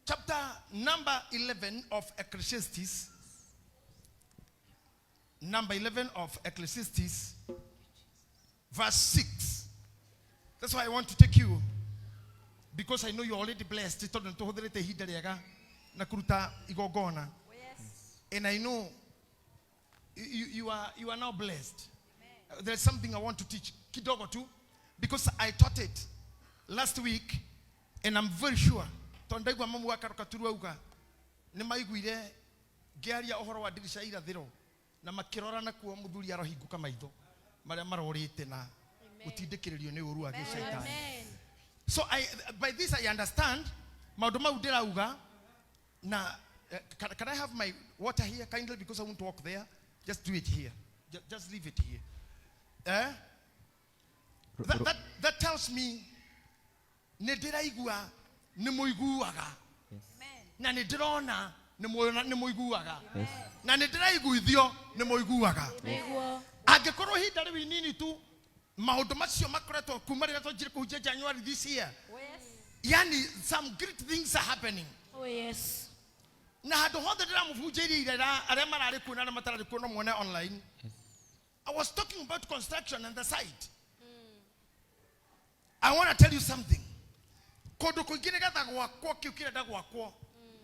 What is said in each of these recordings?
Chapter number 11 of Ecclesiastes. Number 11 of Ecclesiastes, verse 6. That's why I want to take you because I know you're already blessed. Tondũ nĩ tũhũthĩrĩte ihinda rĩega na kũruta igongona. And I know you are now blessed. There's something I want to teach kidogo tu because I taught it last week and I'm very sure tondũ ndaigua mamu wa Karoka Turu auga nĩ maiguire ngĩaria ũhoro wa ndirica ya irathĩro na makĩrora nakuo mũthuri arohingũka maitho marĩa marorĩte na gũtindĩkĩrĩrio nĩ ũru wa gĩcaitani. So by this I understand maũndũ mau ndĩrauga na can I have my water here kindly because I won't walk there? Just do it here. Just leave it here. Eh? That tells me nĩ ndĩraigua nĩ mũiguaga na nĩ ndĩrona nĩ mũiguaga na nĩ ndĩraiguithio nĩ mũiguaga. Angĩkorwo ihinda rĩu inini tu maũndũ macio makoretwo kuma rĩrĩa twanjire kũhunjia January this year. Yani some great things are happening. Oh yes. Na handũ hothe ndĩramũbunjĩirie irera arĩa mararĩ kuo na arĩa matararĩ kuo no muone online. I was talking about construction and the site. I want to tell you something. Kũndũ kũingĩ nĩgetha gwakwo kĩu kĩrenda gwakwo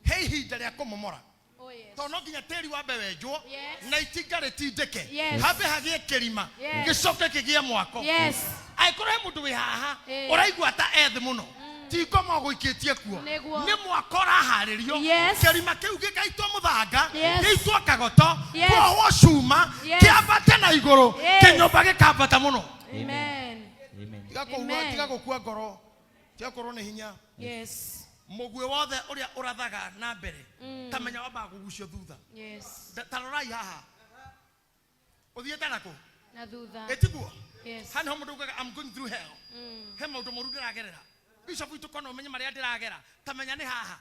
he ihinda rĩa kũmomora. Oh yes. Tondũ no nginya tĩri wambe wenjwo Yes. na itinga rĩtindĩke Yes. hambe hagĩe kĩrima Yes. gĩcoke kĩgĩe mwako. Yes. Angĩkorwo he mũndũ wĩ haha Eh. ũraigua ta ethĩ mũno ti ngoma ũgũikĩtie kuo Nĩguo. nĩ mwako ũraharĩrio Yes. kĩrima kĩu gĩgaitwo mũthanga Yes. gĩitwo kagoto Yes. kuohwo cuma Yes. kĩambate na igũrũ Yes. kĩnyũmba gĩkambata mũno. Amen. Amen. Tiga kũigua, Amen. tiga gũkua ngoro, tiga kũrwo nĩ hinya. Yes. Mũguĩ wothe ũrĩa ũrathaga na mbere ta menya wambaga kũgucio thutha. Yes. Ta rorai haha ũthiĩte nakũ? Na thutha. Ĩtiguo? Yes. Haha nĩho mũndũ augaga I'm going through hell. He maũndũ moru ndĩragerera. Bishop witũ kona ũmenye marĩa ndĩragera ta menya nĩ haha.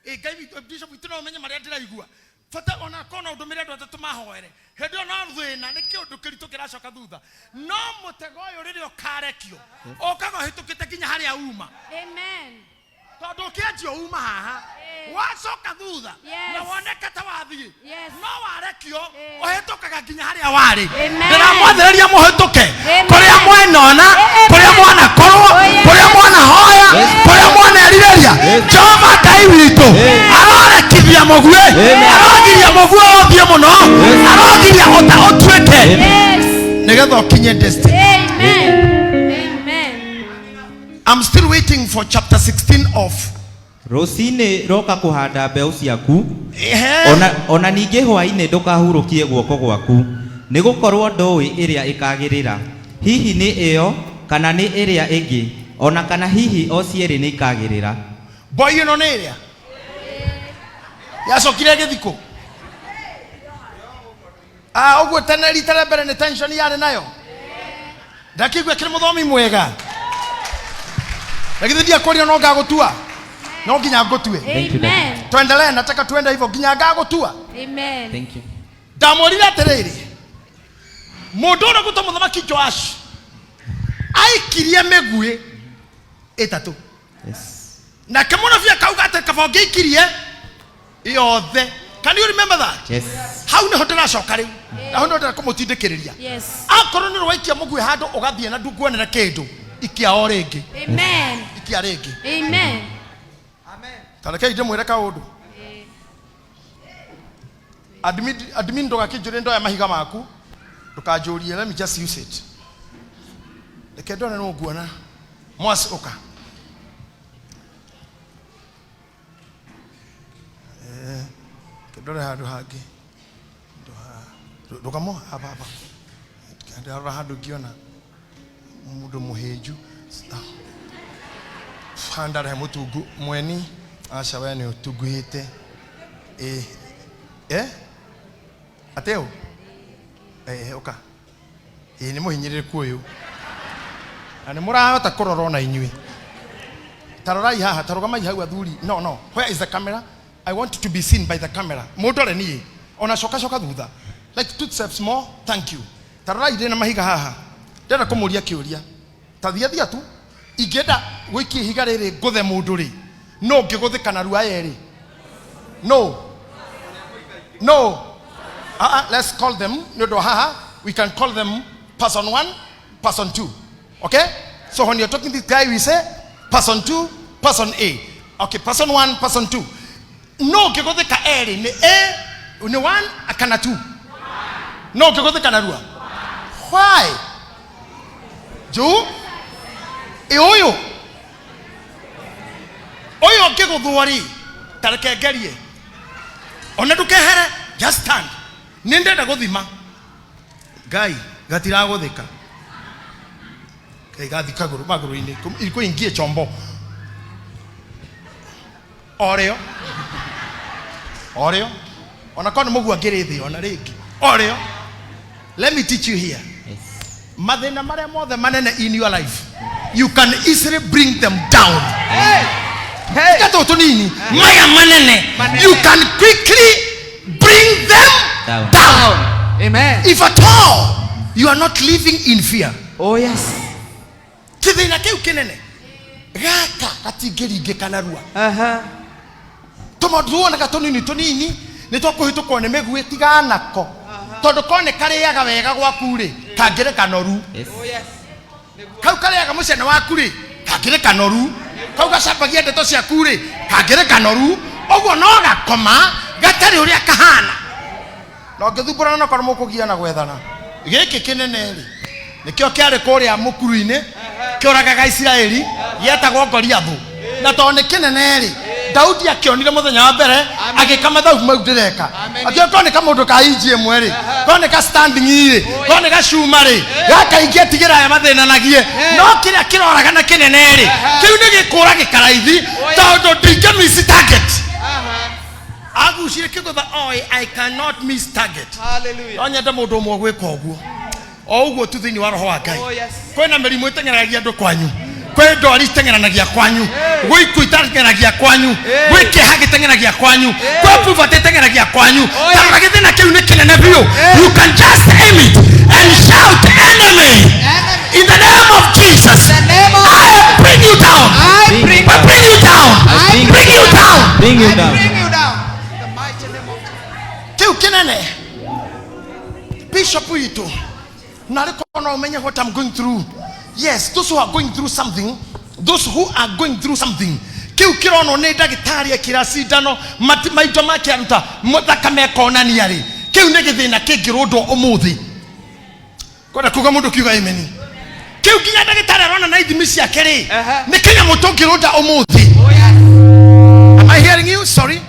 Ĩ Ngai witũ, Bishop witũ no ũmenye marĩa ndĩraigua. Bata ona kona ũndũmĩre andũ atatũ mahoere. Hĩndĩ ĩyo no thĩna nĩ kĩũndũ kĩritũ kĩracoka thutha. No mũtego ũyũ rĩrĩa ũkarekio ũkaga ũhĩtũkĩte nginya harĩa uma. Amen. Tondũ ũkĩanjia uma haha Eh. wacoka thutha Yes. na woneke ta wathiĩ Yes. no warekio Eh. ũhĩtũkaga nginya harĩa warĩ. Amen. Ndĩramwathĩrĩria mũhĩtũke Amen. kũrĩa mwenona Amen. kũrĩa mwanakorwo Oh, yes. kũrĩa mwanahoya kũrĩa mwanerirĩria. Jehova Ngai witũ arorekithia mũguĩ, arogiria mũguĩ ũthiĩ mũno, arogiria ũta ũtuĩke Yes. nĩgetha ũkinye destiny. Amen. Amen. I'm still waiting for chapter 16 of Rũcinĩ roka kũhanda mbeũ ciaku Ehe. ona ningĩ hwaĩ-inĩ ndũkahurũkie guoko gwaku nĩgũkorwo ndũĩ ĩrĩa ĩkagĩrĩra hihi nĩ ĩyo kana nĩ ĩrĩa ĩngĩ ona kana hihi o cierĩ nĩ ikagĩrĩra. Boy ĩno nĩ ĩrĩa yacokire gĩthikũ. Ũguo tene rita rĩa mbere nĩ tension yarĩ nayo. Ndakĩigua kĩrĩ mũthomi mwega. Na githĩ ndiakũria no ngagũtua? No nginya ngũtue. Thank you, Daddy. Amen. Tuendelee, nataka tuende hivyo nginya ngagũtua. Amen. Thank you. Ndamwĩrire atĩrĩrĩ, mũndũ ũrĩa ũgwĩtwo mũthamaki Joash aikirie mĩguĩ ĩtatũ. Yes. Nake mũnabii akauga atĩ kaba ũngĩikirie yothe. Can you remember that? Yes. Hau nĩho ndĩracoka rĩu. Hau nĩho ndĩrenda kũmũtindĩkĩrĩria. Yes. Akorwo nĩ ũrwaikia mũguĩ handũ ũgathiĩ na ndunguonere kĩndũ, ikia o rĩngĩ. Amen. Ikia rĩngĩ. Amen. Ta rekei ndĩmwĩre kaũndũ. Admin ndũgakĩnjũrie ndoya mahiga maku. Ndũkanjũrie, let me just use it. Reke ndone nũ nguona. Mwasi ũka. Reke ndore handũ hangĩ. Ndũgamo hapa hapa. Ndarora handũ ngĩona mũndũ mũhĩnju. Handare mũtungu mweni. Aca we nĩ ũtunguhĩte. Ateo? Ũka. Nĩ mũhinyĩrĩrĩku ũyũ. Na nĩ mũrahota kũrora ona inyuĩ. Ta rorai haha, ta rũgamai hau athuri. No, no. Where is the camera? I want to be seen by the camera. Mũndore niĩ. Ona coka coka thutha. Like 2 steps more. Thank you. Ta rorai ndĩ na mahiga haha. Ndĩrenda kũmũria kĩũria. Ta thia thia tu. Ingĩenda gũikia ihiga rĩrĩ ngũthe mũndũ rĩ. No ngĩgũthĩka narua yerĩ. No. No. Let's call them nĩ ũndũ wa haha we can call them person 1, person 2. Okay? So when you're talking to this guy we say person 2, person A. Okay, person 1, person 2. No ngĩgũthĩka erĩ nĩ A nĩ 1 kana 2. No ngĩgũthĩka narua. Why? Juu? Ĩ ũyũ ũyũ ũngĩgũthwo rĩ ta reke ngerie ona ndũkehere just stand nĩ ndenda gũthima ngai gatiragũthĩka ngai gathi kagũrũ magũrũ-inĩ kũingie chombo orĩo orĩo ona korwo nĩ mũguo angĩrĩ thĩ ona rĩngĩ orĩo. Let me teach you here. Yes. Mathĩna marĩa mothe manene in your life you can easily bring them down. Hey. Hey. Tiga tũtũ nini maya manene Manene. you can quickly bring them Down. down. Amen. If at all you are not living in fear. Oh yes. Kĩthĩna kĩu kĩnene gaka gatingĩringĩka narua. Uh-huh. Tũmaũndũ tuonaga tũnini tũnini nĩ twakũhĩtũkwo nĩ mĩguĩ tiganako tondũ ko nĩ karĩaga wega gwaku rĩ kangĩrĩ kanoru. Yes. Oh yes. Kau karĩaga mũcene waku rĩ kangĩrĩ kanoru kau gacambagia ndeto ciaku rĩ kangĩrĩ kanoru ũguo no gakoma gatarĩ ũrĩa kahana na ũngĩthumbũrana no korwo mũkũgiana gwethana gĩkĩ kĩnene rĩ nĩkĩo kĩarĩ kũrĩa mũkuru-inĩ kĩũragaga Isiraeli gĩetagwo Goliathũ na tondũ nĩ kĩnene rĩ Daudi akĩonire mũthenya wa mbere agĩka mathabu mau ndĩreka akiuga korwo nĩ kamũndũ ka inji ĩmwe rĩ korwo nĩ ka standing rĩ korwo nĩ gacuma rĩ gaka ingĩetigĩra aya mathĩnanagie no kĩrĩa kĩroraga na kĩnene rĩ kĩu nĩ gĩkũra gĩkaraithi tondũ ndingĩ miss target. Agucire kĩgũtha oĩ I cannot miss target. Hallelujah. No nyende mũndũ ũmwe gwĩka ũguo o ũguo tu thĩinĩ wa roho wa Ngai. Oh yes. Kwĩna mĩrimũ ĩteng'eranagia andũ kwanyu kwĩ ndwari iteng'eranagia kwanyu gwĩ ikuũ iteng'eranagia kwanyu gwĩ kĩeha gĩteng'eragia kwanyu kwĩ poverty ĩteng'eragia kwanyu tarora gĩthĩna kĩu nĩ kĩnene biũ. You can just aim it and shout enemy in the name of Jesus. The name of I bring you down. I bring I bring you down. I Bring you down. Bring you I down. bring you down. In the mighty name of Jesus. Kĩu kĩnene bishop witũ narĩ korwo no ũmenye what I'm going through. Yes, those who are going through something, those who are going through something kĩu kĩronwo nĩ ndagĩtarĩ ekĩra cindano maindo make aruta thakame ĩkonania rĩ kĩu nĩ gĩthĩna kĩngĩrũndwo ũmũthĩ kwenda kuga mũndũ kiuga amen kĩu nginya ndagĩtarĩ arona na ithimi ciake rĩ nĩ kĩnyamũ tũngĩrũnda ũmũthĩ. Oh yes. Am I hearing you? Sorry.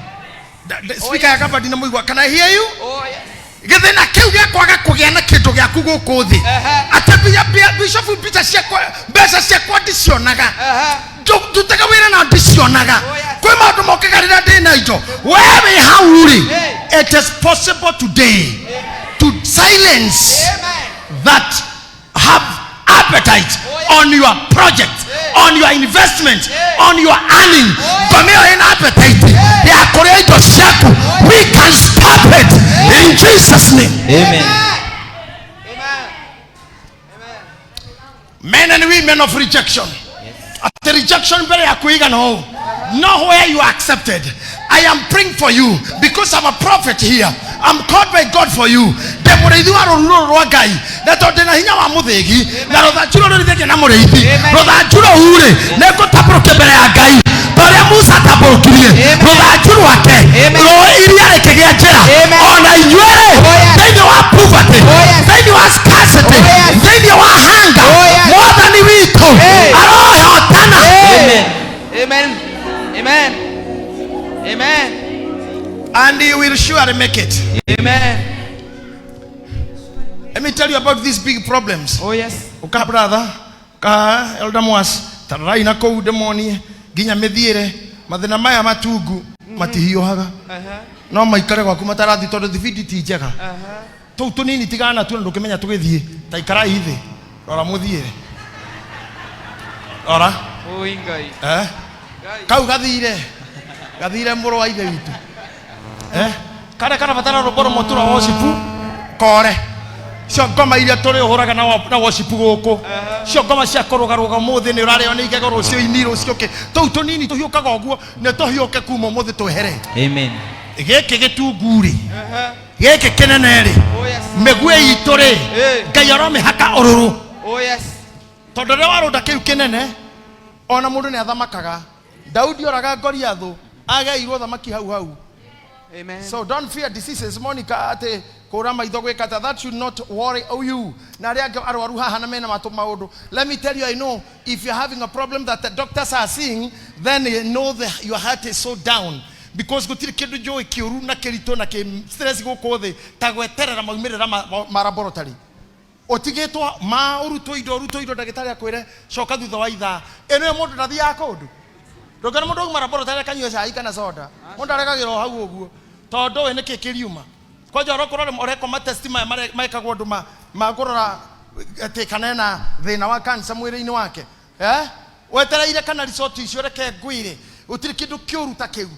The speaker ya gaba ndinamũigua. Can I hear you? Oh yes. Gĩthĩna kĩu gĩa kwaga kũgĩa na kĩndũ gĩaku gũkũ thĩ atĩ bishop mbica ciakwa mbeca ciakwa ndicionaga ndutaga wĩra na ndicionaga kwĩ maũndũ mokaga rĩrĩa ndĩ na indo we wĩ hau rĩ it is possible today to silence Amen. that have appetite on your project, on your investment, on your earning. Ngoma ĩyo ĩna appetite ya kũrĩa indo ciaku we can stop it in Jesus name. Amen. Amen. Amen. Men and women of rejection. At the rejection mbere ya kuigana ũũ no where you are accepted. I am praying for you because I'm a prophet here. I'm called by God for you. Ndĩ mũrĩithi wa rũũru rũrũ rwa Ngai na tondũ ndĩna hinya wa mũthĩgi na rũthanju rũrũ rũrĩithĩtie na mũrĩithi rũthanju rũu rĩ nĩngũtambũrũkia mbere ya Ngai ta ũrĩa Musa atambũrũkirie rũthanju rwake rũĩ iria rĩkĩgĩa njĩra ona inyuĩ rĩ thĩinĩ wa poverty thĩinĩ wa scarcity thĩinĩ wa hunger mwathani witũ arohotana. Amen. Amen. Amen. Amen. And you will surely make it. Amen. Let me tell you about these big problems. Oh yes. Uka brother, ka elder Mwas, tarai na kũu ndĩmonie nginya mĩthiĩre mathĩna maya matungu matihiũhaga no maikare gwaku matarathi tondũ thibindi ti njega tũu tũnini tigana tuo na ndũkĩmenya tũgĩthiĩ ta ikarai thĩ rora mũthiĩre rora Oh Ngai. Kau gathire gathire mũrũ wa ithe witũ karĩa karabatara rũmbo rũmwe tu rwa worship kore Cio ngoma iria tũrĩhũraga na na worship gũkũ, cio ngoma cia kũrũgarũga, ũmũthĩ nĩ ũrarĩo nĩ igego, rũciũ ini, rũciũ kĩ, tũu tũnini tũhiũkaga ũguo, nĩ tũhiũke kuma ũmũthĩ twehere. Amen. Gĩkĩ gĩtungu rĩ, gĩkĩ kĩnene rĩ, Oh yes. mĩguĩ itũ rĩ, Eh. Ngai aromĩhaka ũrũrũ. Oh yes. Tondũ rĩrĩa warũnda kĩu kĩnene, ona mũndũ nĩ athamakaga. Daudi oraga Goliathũ, ageirwo thamaki hau hau. Amen. So don't fear diseases, Monica, ati kũra maitho gwĩka ta that should not worry you. Na arĩa angĩ arwaru haha na mena matũ maũndũ. Let me tell you, I know if you're having a problem that the doctors are seeing, then you know your heart is so down. Because gũtirĩ kĩndũ njũĩ kĩũru na kĩritũ na kĩ stress gũkũ thĩ ta gweterera maumĩrĩra ma laboratory. Ũtigĩtwo ma ũrutwo indo, ũrutwo indo, ndagĩtarĩ akwĩre coka thutha wa ithaa. Ĩno ĩyo mũndũ ndathiaga kũndũ. Ndũngĩona mũndũ auma laboratory akanyua cai kana soda. Mũndũ aregagĩra o hau ũguo. Tondũ ũĩ nĩkĩ kĩriuma. Kwanja ũrokorwo ũrekwo matesti maya mekagwo andũ ma kũrora atĩ kana ena thĩna wa cancer mwĩrĩ-inĩ wake. Eh? Wetereire kana result icio, reke ngwĩre gũtirĩ kĩndũ kĩũru ta kĩu.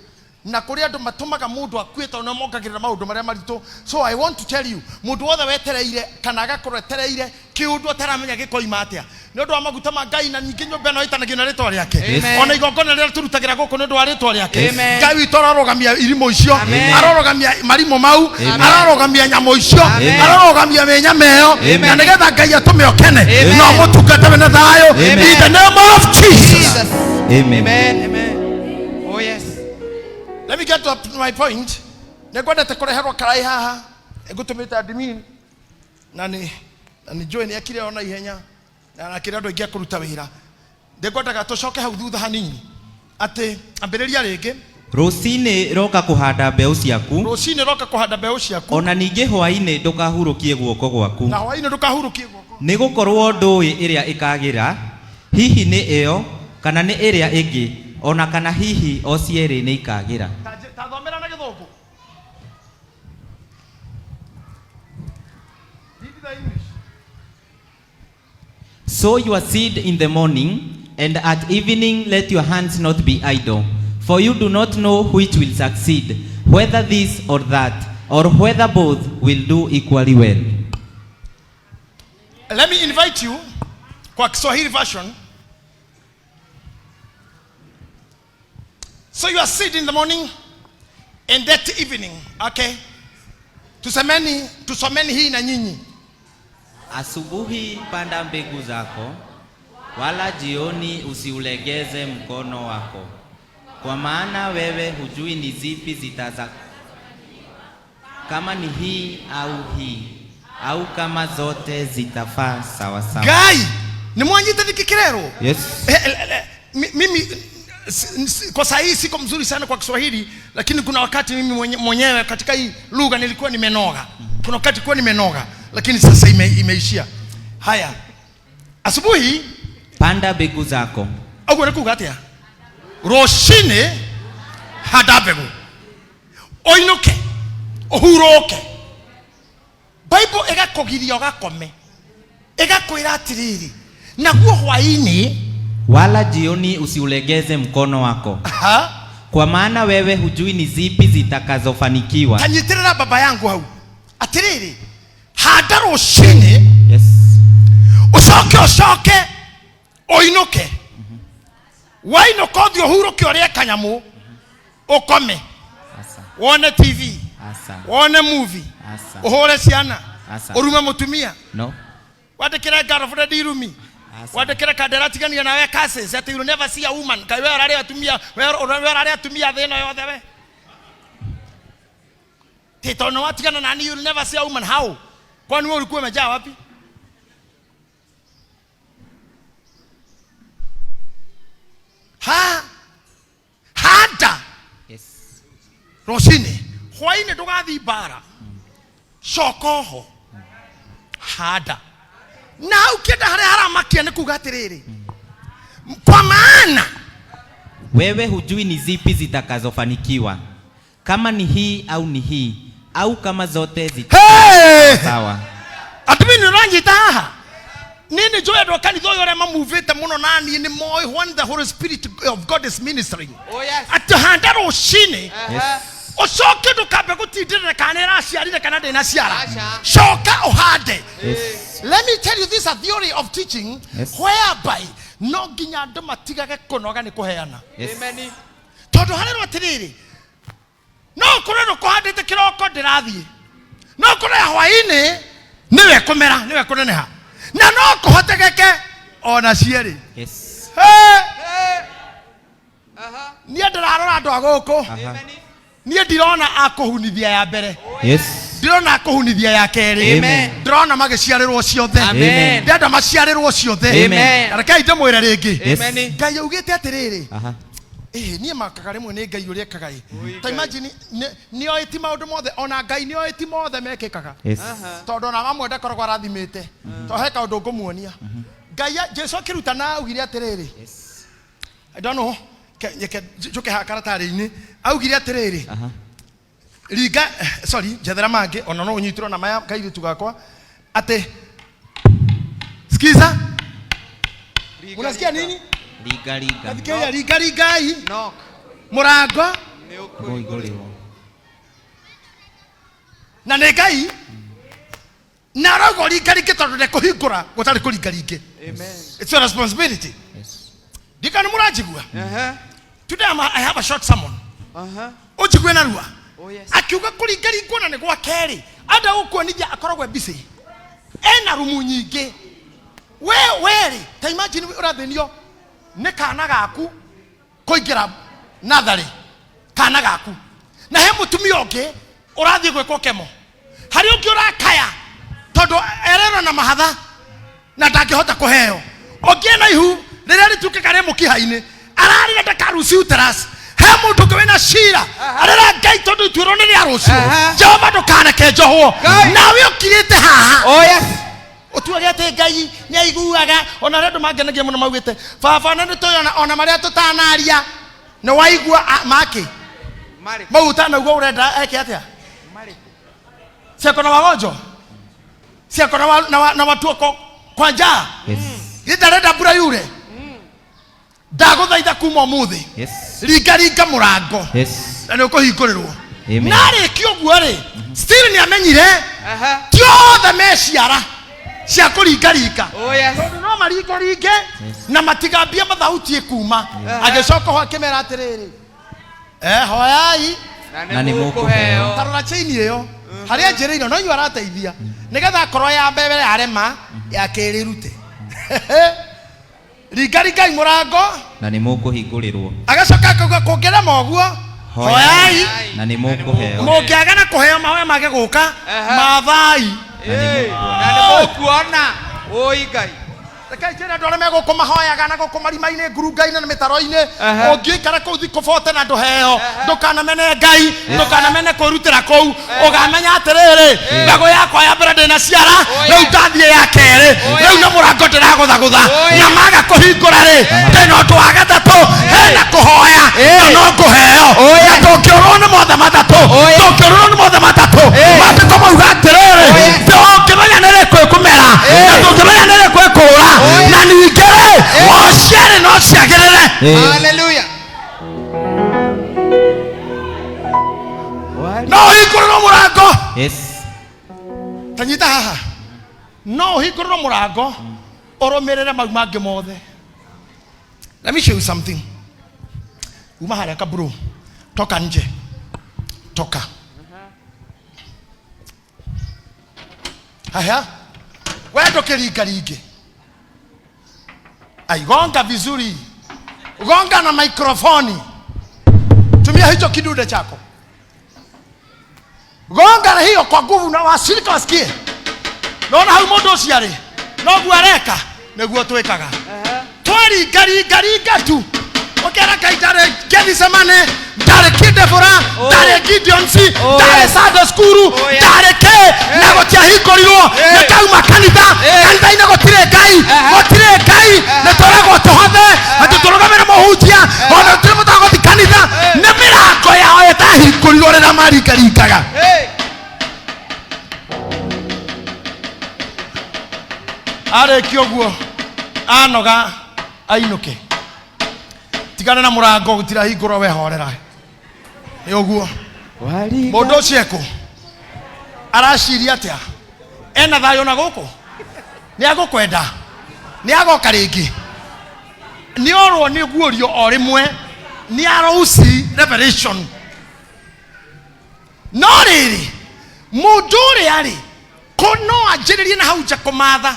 Na kũrĩ andũ matũmaga mũndũ akue tondũ nĩo mongagĩrĩra maũndũ marĩa maritũ. So I want to tell you, mũndũ wothe wetereire kana agakorwo etereire kĩũndũ ataramenya gĩkoima atĩa, nĩ ũndũ wa maguta ma Ngai, na ningĩ nyũmba ĩno ĩtanagio na rĩtwa rĩake. Amen. Ona igongona rĩrĩa tũrutagĩra gũkũ nĩ ũndũ wa rĩtwa rĩake. Amen. Ngai witũ ararũgamia irimũ icio, Amen. ararũgamia marimũ mau, Amen. ararũgamia nyamũ icio, Amen. ararũgamia mĩnyama ĩyo, Amen. na nĩgetha Ngai atũme ũkene Amen. na ũmũtungate wĩna thayũ. Amen. In the name of Jesus. Jesus. Amen. Amen. Amen. Oh yes. Let me get to my point. Nĩngwendete kũreherwo karai haha, ngũtũmĩte admin na nĩ njũĩ nĩ ekire ona ihenya na akĩrĩ andũ aingĩ a kũruta wĩra. Ndĩngwendaga tũcoke hau thutha hanini, atĩ ambĩrĩria rĩngĩ. Rũcinĩ roka kũhanda mbeũ ciaku, Rũcinĩ roka kũhanda mbeũ ciaku, ona ningĩ hwaĩ-inĩ ndũkahurũkie guoko gwaku, na hwaĩ-inĩ ndũkahurũkie guoko, nĩ gũkorwo ndũĩ ĩrĩa ĩkagĩra, hihi nĩ ĩyo kana nĩ ĩrĩa ĩngĩ, ona kana hihi o cierĩ nĩ ikagĩra. Ta thomera na Gĩthũngũ. Read the English. Sow your seed in the morning, and at evening let your hands not be idle. For you do not know which will succeed, whether this or that, or whether both will do equally well. Let me invite you kwa Kiswahili version. Sow your seed in the morning and that evening. Okay. Tusemeni, tusomeni hii na nyinyi. Asubuhi panda mbegu zako, wala jioni usiulegeze mkono wako, kwa maana wewe hujui ni zipi zitaza, kama ni hii au hii, au kama zote zitafaa sawa sawa. Ngai, ni mwanyita nikikirero. Yes. Mimi kwa saa hii siko mzuri sana kwa Kiswahili, lakini kuna wakati mimi mwenyewe katika hii lugha nilikuwa nimenoga. Kuna wakati kuwa nimenoga, lakini sasa imeishia. Haya. Asubuhi Panda mbegu zako. Ũguo nĩ kuga atĩa? Rũcinĩ handa mbegũ, ũinũke ũhurũke. Bible ĩgakũgiria ũgakome, ĩgakwĩra atĩrĩrĩ, naguo hwaĩ-inĩ, Wala jioni usiulegeze mkono wako, aha, kwa maana wewe hujui ni zipi zitakazofanikiwa. Tanyitĩrĩra baba yangu hau, atĩrĩrĩ, handa rũcinĩ, Yes. ũcoke ũcoke ũinũke. Wainũka ũthiĩ ũhurũke, ũrĩe kanyamũ, ũkome, Asa. wone TV, Asa. wone movie, Asa. ũhũre ciana, Asa. ũrume mũtumia, No. wandĩkĩre girlfriend irumi, Asa. wandĩkĩre kandera tigania nawe curses atĩ you will never see a woman. Ngai, we ũrarĩ atumia, we ũrarĩ atumia thĩ ĩno yothe, we ti tondũ watigana nani, you will never see a woman. How? Kwani wewe ulikuwa umejaa wapi? Ha, handa Yes. rũcinĩ, hwainĩ ndũgathiĩ mbara, coka oho, handa. Na hau kĩenda harĩa haramakia nĩ kuga atĩrĩrĩ, kwa maana Wewe hujui ni zipi zitakazofanikiwa, kama ni hii au ni hii, au kama zote zita Hey! sawa. Atumia, nĩ ũranyita haha? Niĩ nĩ njũĩ andũ a kanitha ũyũ ũrĩa mamuvĩte mũno, na niĩ nĩ moĩ when the Holy Spirit of God is ministering, Oh yes. atĩ handa rũcinĩ, Yes. Ũcoke ndũkambe gũtindĩrĩra kana nĩ ĩraciarire kana ndĩnaciara. Aca. Coka ũhande. Yes. Let me tell you, this is a theory of teaching Yes. whereby no nginya andũ matigage kũnoga nĩ kũheana. Yes. Amen. Tondũ harerwo atĩrĩrĩ, no ũkorwo ndũkũhandĩte kĩroko ndĩrathiĩ, no ũkorwo ya hwaĩ-inĩ nĩwe kũmera, nĩwe kũneneha, na no kũhotekeke ona cierĩ. Yes. Hey! Hey. Aha. Niĩ ndĩrarora andũ a gũkũ. Aha. Amen. Niĩ ndirona akũhunithia ya mbere, Yes. ndirona akũhunithia ya kerĩ. Amen. Ndĩrona magĩciarĩrwo ciothe. Amen. Ndĩrenda maciarĩrwo ciothe. Amen. Rekei ndĩmwĩre rĩngĩ. Yes. Amen. Ngai augĩte atĩrĩrĩ, Aha. ĩĩ niĩ makaga rĩmwe nĩ Ngai ũrĩa ekaga ĩ. Ui, Ta Ngai. imagine nĩ oĩ ti maũndũ mothe, ona Ngai nĩ oĩ ti mothe mekĩkaga. Yes. Aha. Tondũ ona mamwe ndakoragwo arathimĩte. To he kaũndũ ngũmuonia. Ngai Jesu akĩrutana augire atĩrĩrĩ. Yes. I don't know. Reke njũke haha karatarĩ-inĩ. Augire atĩrĩrĩ. Aha. Ringa, sorry, njethera mangĩ ona no ũnyitĩrwo na maya kairĩtu gakwa atĩ sikiza. Riga, Unasikia riga. nini? Riga riga. Nathikĩrĩria, ringa ringai Knock. mũrango Nĩ ũkũhingũrĩrwo. Kũhingũrĩrwo. Na nĩ Ngai na arauga ũringaringe tondũ ndekũhingũra gũtarĩ kũringaringe. Amen. It's your responsibility. Yes. Ndikana mũranjigua. Aha. Today I have a short sermon. Aha. Ũnjigue narua. Oh yes. Akiuga kũringaringwo na nĩ gwa kerĩ, anda gũkuonithia akoragwo e busy, ena rumu nyingĩ. We werĩ, ta imagine ũrathĩnio nĩ kana gaku kũingĩra natharĩ, kana gaku, na he mũtumia ũngĩ ũrathiĩ gwĩkwo kemo, harĩ ũngĩ ũrakaya tondũ ererwo na mahatha na ndangĩhota kũheo, ũngĩ ena ihu rĩrĩa rĩtuĩkaga rĩ mũkiha-inĩ ararĩra ndakaruci uterus, he mũndũ ũngĩ wĩna cira arĩra Ngai tondũ ituĩro nĩ rĩa rũciũ. Aha. Jehova ndũkaneke njohwo. Ngai. Nawe ũkirĩte haha Oh yes. ũtuage atĩ Ngai nĩ aiguaga. Ona arĩa andũ mangenagia mũno maugĩte baba na nĩ tũĩ ona marĩa tũtanaria nĩ waigua makĩ Mari. mau ũtanaigua ũrenda eke atĩa. Mari. Siako na wagonjwa, siako na, wa, na, wa, na watu wako kwa njaa. Yes. Gĩtarenda mbura yure, ndagũthaitha kuma ũmũthĩ, Yes. ringaringa mũrango Yes. na nĩ ũkũhingũrĩrwo. Amen. Na arĩkia ũguo rĩ, still nĩ amenyire Aha. ti othe me ciara cia kũringaringa. Oh yes. Tondũ no maringaringe na matigambie mathauti ĩkuma. Agĩcoka ho akĩmera atĩrĩrĩ, hoyai Na nĩ mũkũheo. tarora chain ĩyo harĩa njĩrĩire no inyuĩ arateithia nĩgetha akorwo ya mbere yarema ya kerĩ ĩrute. Ringaringai mũrango Na nĩ mũkũhingũrĩrwo. Agacoka akauga kũngĩrema ũguo, hoyai Na nĩ mũkũheo. mũngĩaga na kũheo mahoya mage gũka, Aha. mathai. Hey. Na nĩ mũkuona. Oi Ngai. Reke njĩre andũ arĩa megũkũ mahoyaga na gũkũ marima-inĩ, ngurunga-inĩ na mĩtaro-inĩ. Aha. Ũngĩikara kũu thikũ bote na ndũheo, ndũkanamene Ngai, ndũkanamene kwĩrutĩra kũu. Ũgamenya atĩrĩrĩ, mbegũ yakwa ya mbere ndĩna ciara, Oh, rĩu yes. ndathiĩ ya kerĩ, Oh, rĩu yes. nĩ mũrango ndĩragũthagũtha Oh, yes. na maga kũhingũra rĩ, ndĩna ũndũ wa gatatũ, hena kũhoya na no ngũheo. Na ndũngĩũrwo nĩ mothe matatũ, ndũngĩũrwo nĩ mothe matatũ. Maandĩko mauga atĩrĩrĩ, ndũngĩmenya nĩ rĩkũ ĩkũmera na ndũngĩmenya nĩ rĩkũ ĩkũra, na ningĩ rĩ, o cierĩ no ciagĩrĩre. Hallelujah. No ũhingũrĩrwo mũrango. Yes. Ta nyita haha, no ũhingũrĩrwo mũrango ũrũmĩrĩre mau mangĩ mothe. Let me show you something. Uma harĩa kaburu, toka nje, toka haya, we ndũkĩringaringe. Aigonga vizuri, gonga na mikrofoni, tumia hicho kidude chako, gonga na hiyo kwa nguvu na washirika wasikie. Nona hau mũndũ ũcio arĩ noguo areka nĩguo twĩkaga, twaringaringaringa tu ũkera Ngai ndarĩ Gethsemane, ndarĩ Kidebora, ndarĩ Gideons, Oh, ndarĩ yes. Sunday school, Oh, yes. ndarĩ kĩ na gũtiahingũrirwo. Hey. Nĩ ndauma kanitha. Hey. Kanitha-inĩ gũtirĩ Ngai, Aha. gũtirĩ Ngai, nĩ tũragwo tũhothe atĩ tũrũgamĩre mũhunjia, ona tũrĩ mũtagũthi kanitha. Nĩ mĩrango yao ĩtahingũrirwo rĩrĩa maringaringaga. Hey. Arĩkia ũguo anoga ainũke, tigana na mũrango gũtirahingũrwo, wehorera nĩ ũguo. Mũndũ ũcio ekũ araciria atĩa? Ena thayũ na gũkũ? Nĩ agũkwenda? Nĩ agoka rĩngĩ? Nĩ orwo nĩ guorio o rĩmwe, nĩ arouci revelation. No rĩrĩ, mũndũ ũrĩa rĩ, ko no anjĩrĩrie na hau nja kũmatha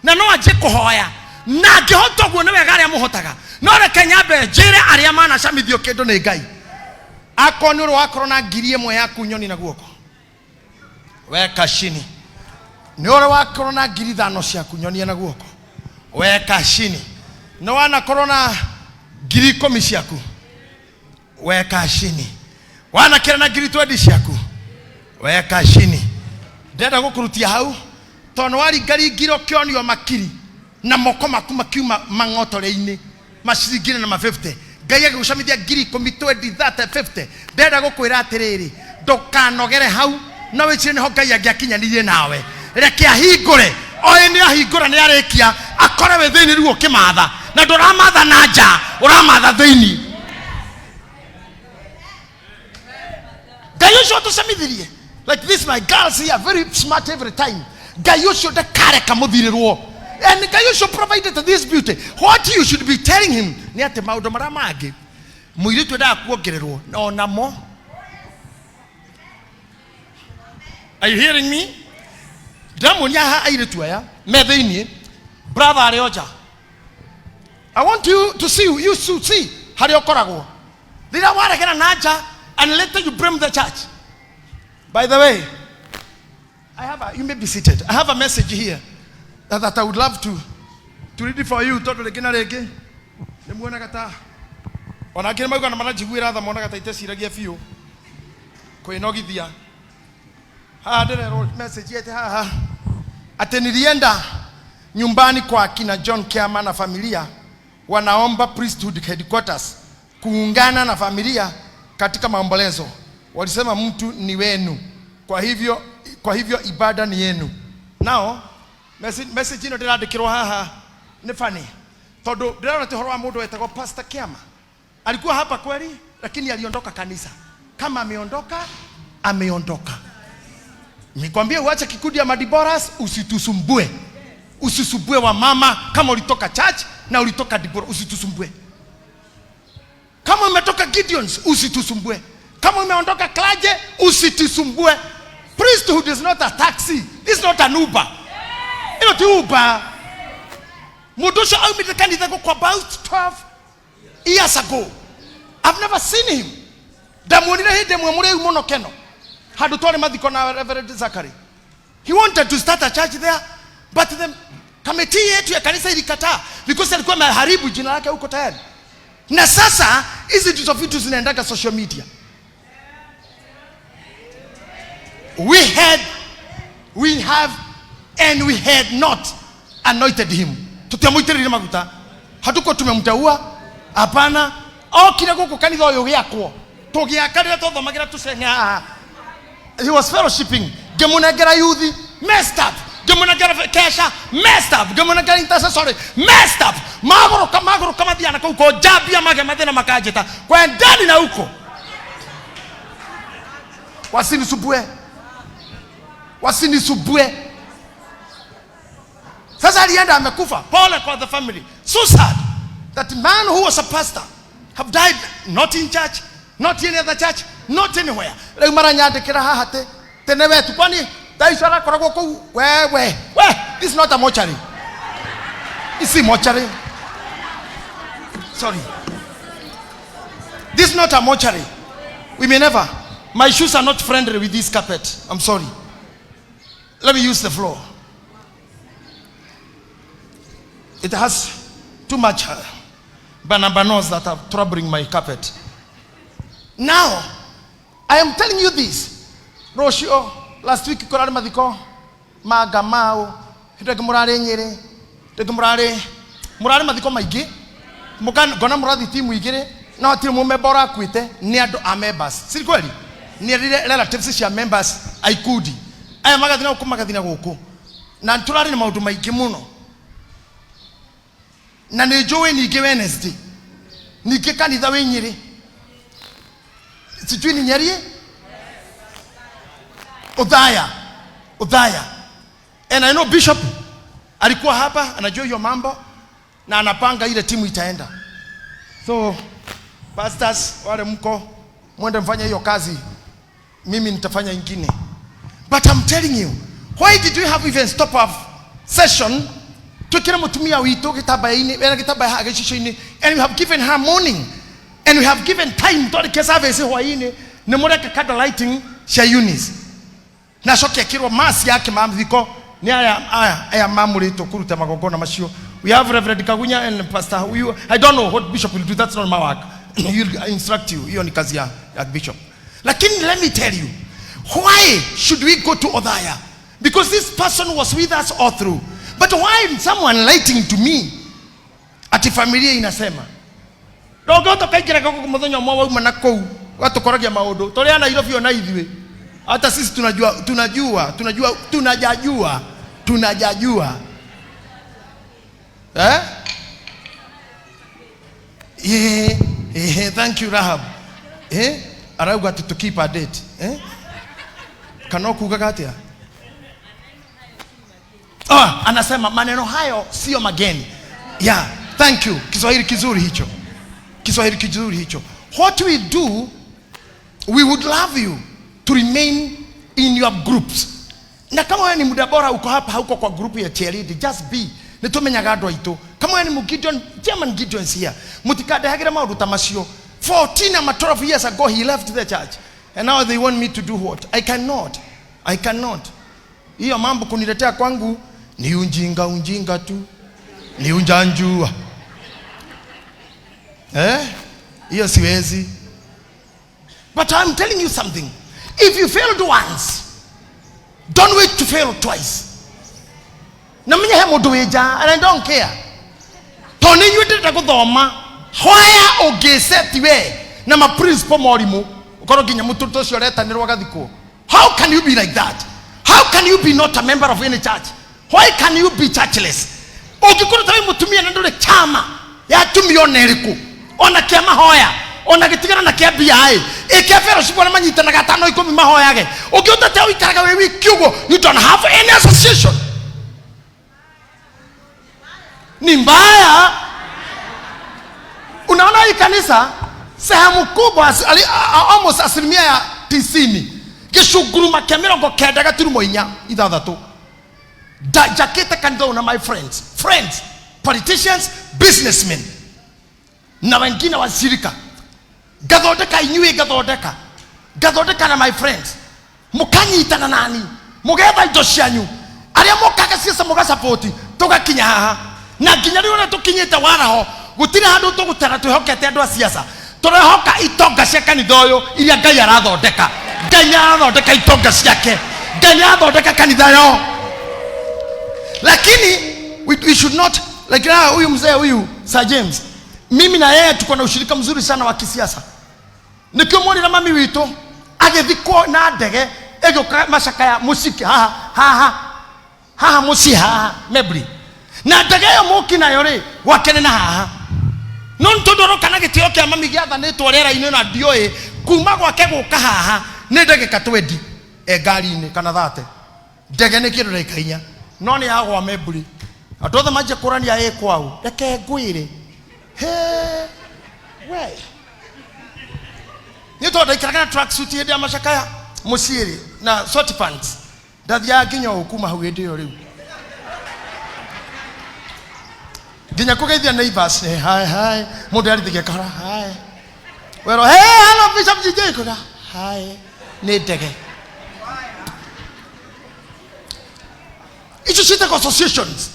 na no anjie kũhoya, na angĩhota ũguo nĩ wega arĩa mũhotaga. No reke nyambe njĩre arĩa manacamithio kĩndũ nĩ Ngai, akorwo nĩ ũrĩ wakorwo na 1,000 yaku nyoni na guoko, weka chini. Nĩ ũrĩ wakorwo na 5,000 ciaku nyonie na guoko, weka chini. Nĩ wanakorwo na 10,000 ciaku, weka chini. Wanakĩra na 20,000 ciaku, weka chini. Ndĩrenda gũkũrutia hau tondũ nĩ waringaringire ũkĩonio makiri na moko maku makiuma mang'otore-inĩ maciringire na ma 50. Ngai agĩgũcamithia 10,000, 20, 30, 50. Ndĩrenda gũkwĩra atĩrĩrĩ, ndũkanogere hau, no wĩcirie nĩho Ngai angĩakinyanĩirie nawe. Reke ahingũre, oĩ nĩ ahingũra, nĩ arĩkia, akore wĩ thĩinĩ rĩu ũkĩmatha, na ndũramatha na nja, ũramatha thĩinĩ. Ngai ũcio atũcamithirie, like this my girls here very smart every time. Ngai ũcio ndakareka mũthirĩrwo. And Ngai ũcio provided this beauty. What you should be telling him nĩ atĩ maũndũ marĩa mangĩ mũirĩtu endaga kuongererwo onamo. Are you hearing me? Ndĩramuonia haha airĩtu aya me thĩinĩ, brother arĩ o nja. I want you to see, you should see harĩa ũkoragwo rĩrĩa waregera na nja, and later you blame the church. By the way, I have a, you may be seated. I have a message here that I would love to read for you, tondũ rĩngĩ na rĩngĩ nĩ muonaga ta ona angĩ nĩ mauga na maranjiguĩra tha, monaga ta iteciragia biũ kwĩnogithia. Haha ndĩrerwo message ĩte haha atĩ nilienda nyumbani kwa akina John Kiama na familia, wanaomba priesthood headquarters kuungana na familia katika maombolezo. Walisema mtu ni wenu, kwa hivyo ibada ni yenu. Now message ĩno ndĩrandĩkĩrwo haha nĩ funny, tondũ ndĩrona atĩ ũhoro wa mũndũ wetagwo Pastor Kiama alikuwa hapa kweli, lakini aliondoka kanisa. Kama ameondoka, ameondoka. Nikwambie uache kikundi ya madiboras, usitusumbue. Usisumbue wa mama kama ulitoka church na ulitoka Dibora, usitusumbue. Kama umetoka Gideons, usitusumbue. Kama umeondoka clergy, usitusumbue. Priesthood is not a taxi. It's not an Uber. Ĩno ti Uber. Mũndũ ũcio aumĩte kanitha gũkũ about 12 years ago. I've never seen him. Ndamuonire hĩndĩ ĩmwe mũrĩu mũno keno, handũ twarĩ mathiko na Reverend Zachary. He wanted to start a church there, but the committee yetu ya kanisa ilikataa because alikuwa ameharibu jina lake huko tayari. Na sasa hizi ndizo vitu zinaendaga social media. We have and we had not anointed him. Tutiamũitĩrĩrie maguta, hatuko tumemteua, hapana. Okire gũkũ kanitha ũyũ gĩakwo, tũgĩaka rĩrĩa twathomagĩra tũcenge haha, he was fellowshipping. Ngĩmũnengera youth, messed up. Ngĩmũnengera kesha, messed up. Ngĩmũnengera intercessory, messed up. Magũrũka magũrũka mathiana kũu ko njambia mage mathĩna, makanjĩta kwendani na huko. Wasinisumbue, wasinisumbue. Sasa alienda, amekufa. Pole kwa the family. So sad that man who was a pastor have died, not in church, not in any other church, not anywhere. Rĩu maranyandĩkĩra haha atĩ tene wetu, kwani thaa icio arakoragwo kũu? Wewe we, this is not a mortuary. Isi mortuary, sorry, this is not a mortuary. We may never, my shoes are not friendly with this carpet, I'm sorry, let me use the floor. It has too much banabanos that are troubling my carpet. Now, I am telling you this. Rũciũ, last week kũrarĩ mathiko ma Ngamau, hĩndĩ ĩngĩ mũrarĩ Nyĩrĩ, rĩngĩ mũrarĩ mathiko maingĩ. Ngona mũrathiĩ timu igĩrĩ, no hatirĩ mũmemba ũrakuĩte, nĩ andũ a members. Si kweli? Nĩ relatives cia members a ikundi. Aya magathiĩ na gũkũ, magathiĩ na gũkũ. Na tũrarĩ na maũndũ maingĩ mũno. Na nĩ njũĩ ningĩ Wednesday ningĩ kanitha wĩ Nyĩrĩ, sijui ni Nyeri. Othaya. Othaya. And I know Bishop alikuwa hapa, anajua hiyo mambo na anapanga ile timu itaenda. So pastors wale mko mwende mfanye hiyo kazi, mimi nitafanya ingine. But I'm telling you, why did we have even stop our session? Twikire mutumia witũ gĩtambaya-inĩ, wena gĩtambaya haha gĩcicio-inĩ, and we have given her morning, and we have given time twarĩkia service hwaĩ-inĩ, nĩ mũreka candle lighting cia Eunice. Na acoke ekĩrwo mass yake mathiko nĩ aya aya aya mamũrĩtwo kũruta magongona macio. We have Reverend Kagunya and Pastor huyu. I don't know what bishop will do, that's not my work. He will instruct you. Hiyo ni kazi ya bishop. Lakini let me tell you, why should we go to Othaya? Because this person was with us all through. But why someone writing to me ati familia inasema ndũngĩhota ũkaingĩra gũkũ mũthenya ũmwe wauma na kũu ũgatũkoragia maũndũ tũrĩ a Nairobi ona ithuĩ hata sisi tunajua, tunajua, tunajua, tunajajua, tunajajua. Eh? Yeah, yeah, thank you Rahab. Eh? Arauga to keep a date. Eh? Kana kuugaga atia? Ah, anasema maneno hayo sio mageni. Yeah, thank you. Kiswahili kizuri hicho. Kiswahili kizuri hicho. What we do, we would love you to remain in your groups. Na kama wewe ni muda bora uko hapa, hauko kwa group ya cheerlead, just be. Nitumenyaga andũ aitũ. Kama wewe ni Gideon, Chairman Gideon is here. Mutikandehagira maũndũ ta macio. 14 ama 12 years ago he left the church. And now they want me to do what? I cannot. I cannot. Hiyo mambo kuniletea kwangu ni unjinga unjinga tu. Ni unjanjua. Eh? Hiyo siwezi. But I'm telling you something. If you failed once, don't wait to fail twice. Na menye he mundu wi nja, and I don't care. Tondũ nĩ inyuĩ ndĩrenda gũthoma hoya ũngĩceti we na ma principal morimũ ũkorwo nginya mũtũtũ ũcio ũretanĩrwo agathikwo. How can you be like that? How can you be not a member of any church? Why can you be churchless? Ũngĩkorwo ta wĩ mũtumia na ndũrĩ chama ya atumia ona ĩrĩkũ, ona kĩa mahoya, ona gĩtigana na kĩa mbia ĩ, ĩ kĩa fellowship arĩa manyitanaga atano ikũmi mahoyage. Ũngĩhota atĩa ũikaraga wĩ wiki ũguo? You don't have any association. Ni mbaya. Unaona hii kanisa sehemu kubwa almost asilimia ya tisini gĩcunguruma kĩa mĩrongo kenda gaturumo inya ithathatũ. Njakĩte kanitha ũyũ na my friends, friends, politicians, businessmen na wengine washirika. Ngathondeka inyuĩ, ngathondeka, ngathondeka na my friends, mũkanyitana nani, mũgetha indo cianyu, arĩa mokaga ciaca mũgacapoti, tũgakinya haha na nginya rĩu ũrĩa tũkinyĩte waraho gũtirĩ handũ tũgũtara twĩhokete andũ a ciaca, tũrehoka itonga cia kanitha ũyũ iria Ngai arathondeka. Ngai arathondeka itonga ciake, Ngai arathondeka kanitha yo. Lakini we should not like now, huyu mzee huyu Sir James, mimi na yeye tuko na ushirika mzuri sana wa kisiasa. Nikĩmwonera mami witũ agĩthikwo na ndege ĩgĩũka macakaya mũciĩ haha haha haha mũciĩ haha Mebri, na ndege ĩyo mũki nayo rĩ gwake nĩ na haha, no nĩ tondũ aroka na gĩtĩo kĩa mami gĩathanĩtwo rĩera-inĩ na ndiũĩ kuma gwake gũka haha nĩ ndagĩka 20 e ngari-inĩ kana 30, ndege nĩ kĩndũ ndagĩka inya, no nĩ yagwa Mebri, andũ othe manjia kũrania ĩ kwao, reke ngwĩre he we nĩ tondũ ndaikaraga na tracksuit hĩndĩ ya macakaya mũciĩ rĩ na sweatpants, ndathiaga nginya ũũ kuma hau hĩndĩ ĩyo rĩu nginya kũgeithia neighbors, hi hi, mũndũ arithagia kahora hi, werwo hey hello Bishop JJ, kuga hi nĩ ndege. Icio ciĩtagwo associations,